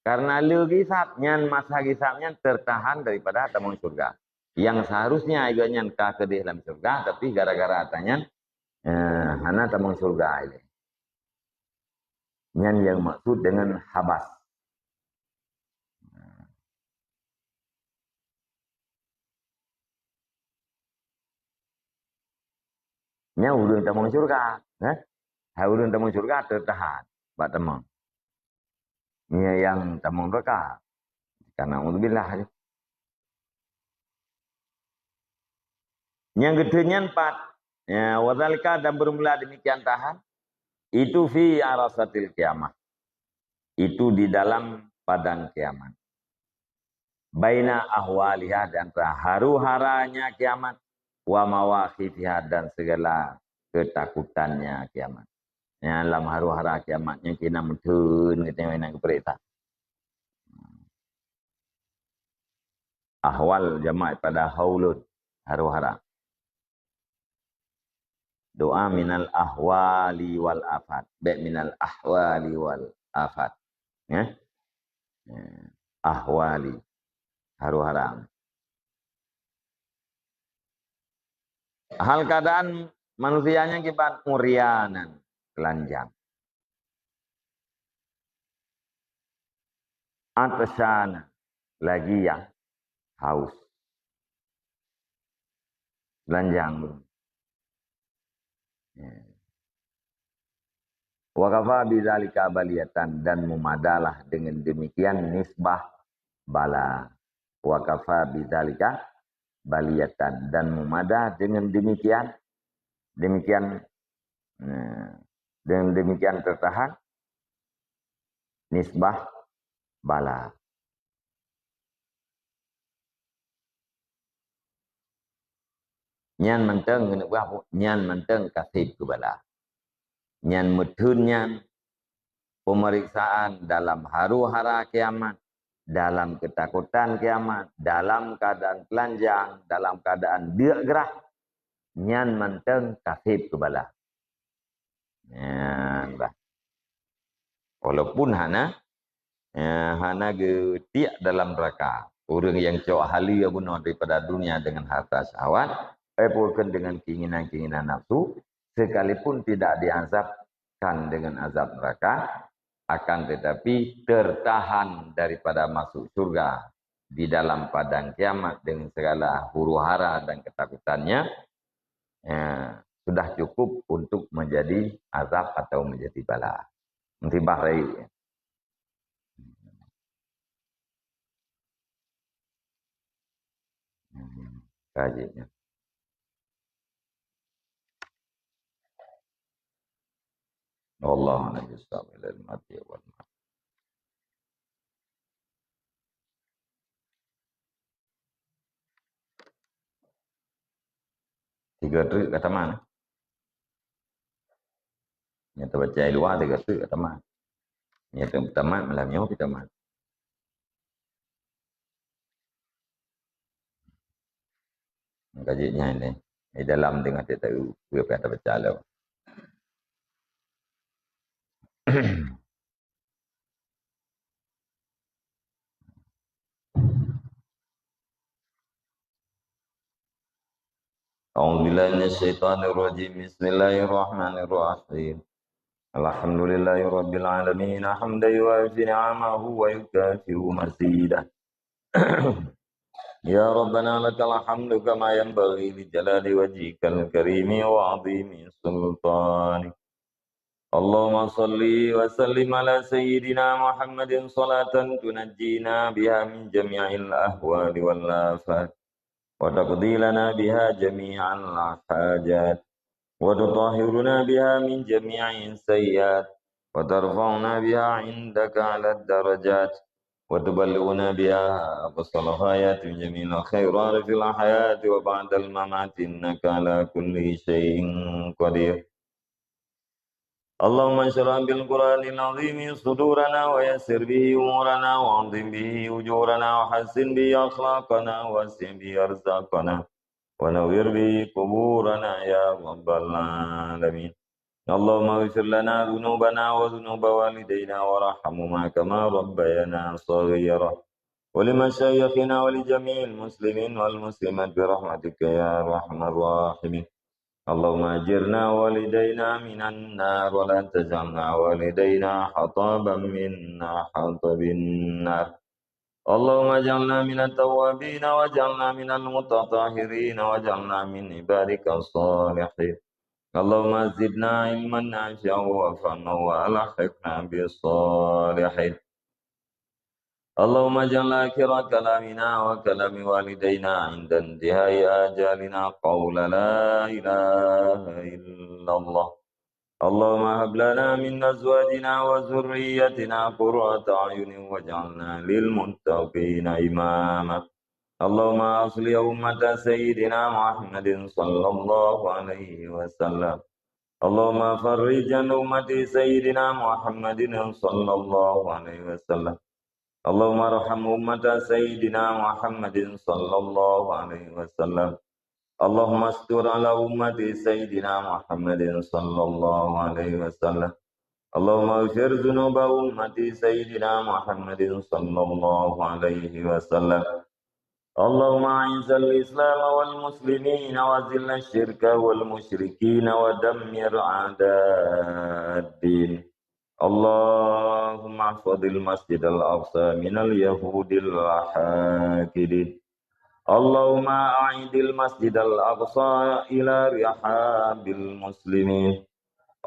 karena le geuhisab, nyan masa geuhisab nyan tertahan daripada tamong syurga. Nyang seharusnya gobnyan ka keudeh lam syurga, tapi gara-gara ata nyan, eh, hana tamong syurga ilée. Nyan nyang maksud dengan habas. Nyan ureueng tamong syurga, eh? Hai ureueng tamong syurga teuh tahan bak tamong. Nyan nyang tamong neuraka. Ka naudzubillah. Nyang geuteu nyan pat, ya, wadzalika dan bermula demikian tahan, itu fi arasatil qiyamah. Itu di dalam padang kiamat. Baina ahwaliha, di antara haru-haranya kiamat, wa mawakhifiha, dan segala ketakutannya kiamat. Ya, lam haru-hara kiamat nyan keunan meutheun geutanyoe na geupeuriksa. Ahwal jamak pada haulun, haru-hara. Doa minal ahwali wal afat. Bèk minal ahwali wal afat. Ya. Ya. Ahwali. Haru-hara. Hal keadaan manusia nyan kiban urianan, telanjang. Atsyana, lagi ya, haus. Telanjang. Ya. Wa kafa bidzalika baliyatan, dan memadalah dengan demikian nisbah bala. Wa kafa bidzalika baliyatan, dan memada dengan demikian, demikian, eh, dengan demikian tertahan nisbah bala. Nyan mantong keuneuk peugah, nyan mantong ka seb keu bala. Nyan meutheun nyan pemeriksaan dalam haru-hara kiamat, dalam ketakutan kiamat, dalam keadaan telanjang, dalam keadaan deuk grah, nyan mantong ka seb keu bala. Nyan bah. Walaupun hana, eh, hana geutiek dalam neraka. Ureueng nyang cok haleue bunoe daripada dunia dengan harta syahwat, eh, bukan dengan keinginan-keinginan nafsu, sekalipun tidak diazabkan dengan azab neraka, akan tetapi tertahan daripada masuk syurga di dalam padang kiamat dengan segala huru-hara dan ketakutannya, ya, sudah cukup untuk menjadi azab atau menjadi bala. Musibah lain. Hmm, kaji nyan. Wallahu a'lam bishawab. Tiga treuk ka tamat. Nyang tabaca di luwa tiga treuk ka tamat. Nyang tamat malam nyoe pih tamat. Ka jeuet nyan deh. Di dalam teungoh taeu peue nyang tabaca lom. أعوذ بالله من الشيطان الرجيم. بسم الله الرحمن الرحيم. الحمد لله رب العالمين، حمدا يوافي نعمه ويكافئ مزيده. يا ربنا لك الحمد كما ينبغي لجلال وجهك الكريم وعظيم سلطانك. اللهم صل وسلم على سيدنا محمد صلاة تنجينا بها من جميع الأهوال والآفات، وتقضي لنا بها جميع الحاجات، وتطهرنا بها من جميع السيئات، وترفعنا بها عندك أعلى الدرجات، وتبلغنا بها أقصى الغايات من جميع الخيرات في الحياة وبعد الممات، إنك على كل شيء قدير. اللهم اشرح بالقرآن العظيم صدورنا، ويسر به أمورنا، وعظم به أجورنا، وحسن به أخلاقنا، ووسع به أرزاقنا، ونور به قبورنا يا رب العالمين. اللهم اغفر لنا ذنوبنا وذنوب والدينا وارحمهما كما ربيانا صغيرا، ولمشايخنا ولجميع المسلمين والمسلمات برحمتك يا أرحم الراحمين. اللهم أجرنا ووالدينا من النار، ولا تجعلنا ووالدينا حطبا من حطب النار. اللهم اجعلنا من التوابين، واجعلنا من المتطهرين، واجعلنا من عبادك الصالحين. اللهم زدنا علما نافعا وفهما وألحقنا بالصالحين. اللهم اجعل آخر كلامنا وكلام والدينا عند انتهاء آجالنا قول لا إله إلا الله. اللهم هب لنا من أزواجنا وذريتنا قرة أعين واجعلنا للمتقين إماما. اللهم أصلح أمة سيدنا محمد صلى الله عليه وسلم. اللهم فرج عن أمة سيدنا محمد صلى الله عليه وسلم. اللهم ارحم أمة سيدنا محمد صلى الله عليه وسلم. اللهم استر على أمة سيدنا محمد صلى الله عليه وسلم. اللهم اغفر ذنوب أمة سيدنا محمد صلى الله عليه وسلم. اللهم أعز الإسلام والمسلمين وأذل الشرك والمشركين ودمر أعداء الدين. اللهم احفظ المسجد الأقصى من اليهود الحاقدين. اللهم أعد المسجد الأقصى إلى رحاب المسلمين.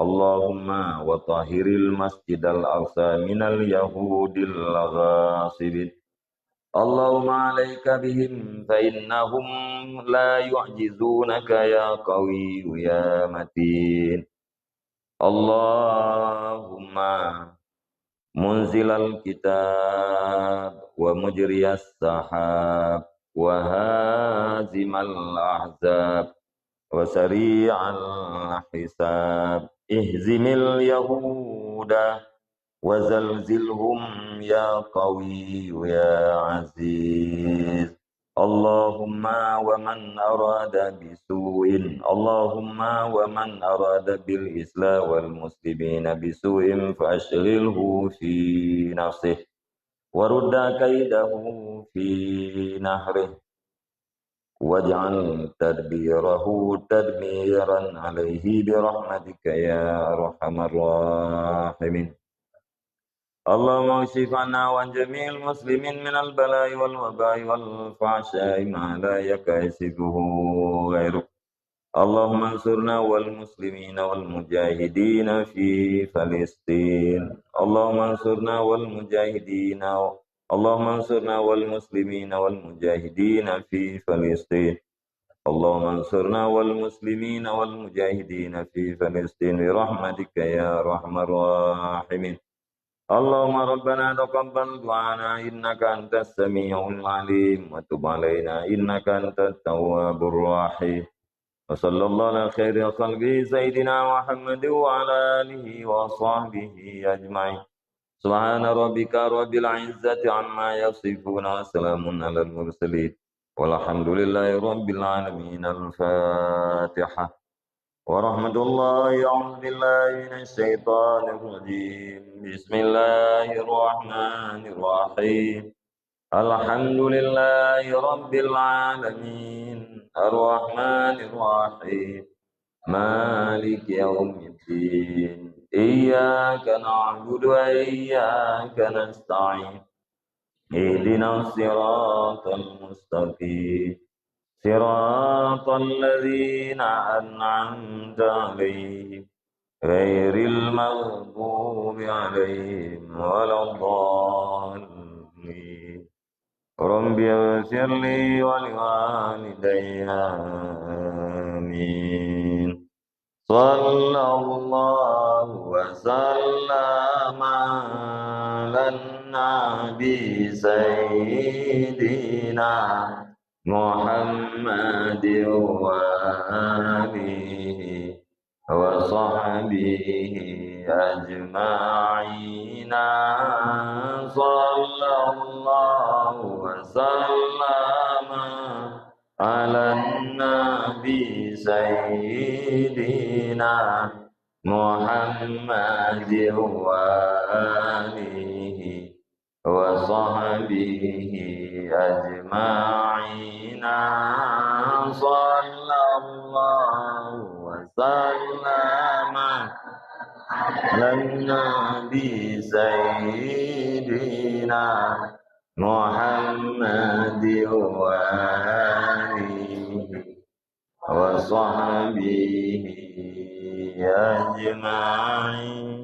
اللهم وطهر المسجد الأقصى من اليهود الغاصبين. اللهم عليك بهم فإنهم لا يعجزونك يا قوي يا متين. اللهم منزل الكتاب ومجري السحاب وهازم الأحزاب وسريع الحساب، اهزم اليهود وزلزلهم يا قوي يا عزيز. اللهم ومن أراد بسوء، اللهم ومن أراد بالإسلام والمسلمين بسوء فأشغله في نفسه ورد كيده في نحره واجعل تدبيره تدميرا عليه برحمتك يا أرحم الراحمين. اللهم اكشف عنا وعن جميع المسلمين من البلاء والوباء والفحشاء ما لا يكشفه غيرك. اللهم انصرنا والمسلمين والمجاهدين في فلسطين. اللهم انصرنا والمجاهدين، اللهم انصرنا والمسلمين والمجاهدين في فلسطين. اللهم انصرنا والمسلمين والمجاهدين في فلسطين برحمتك يا أرحم الراحمين. اللهم ربنا تقبل دعانا إنك أنت السميع العليم وتب علينا إنك أنت التواب الرحيم. وصلى الله على خير خلقه سيدنا محمد وعلى آله وصحبه أجمعين. سبحان ربك رب العزة عما يصفون وسلام على المرسلين والحمد لله رب العالمين. الفاتحة. ورحمة الله، أعوذ بالله من الشيطان الرجيم. بسم الله الرحمن الرحيم. الحمد لله رب العالمين. الرحمن الرحيم. مالك يوم الدين. إياك نعبد وإياك نستعين. اهدنا الصراط المستقيم. صراط الذين أنعمت عليهم غير المغضوب عليهم ولا الضالين. رب اغفر لي ولوالدي. آمين. صلى الله وسلم على النبي سيدنا محمد وآله وصحبه أجمعين. صلى الله وسلم على النبي سيدنا محمد وآله وصحبه أجمعين. صلى الله وسلم على النبي سيدنا محمد وآله وصحبه أجمعين.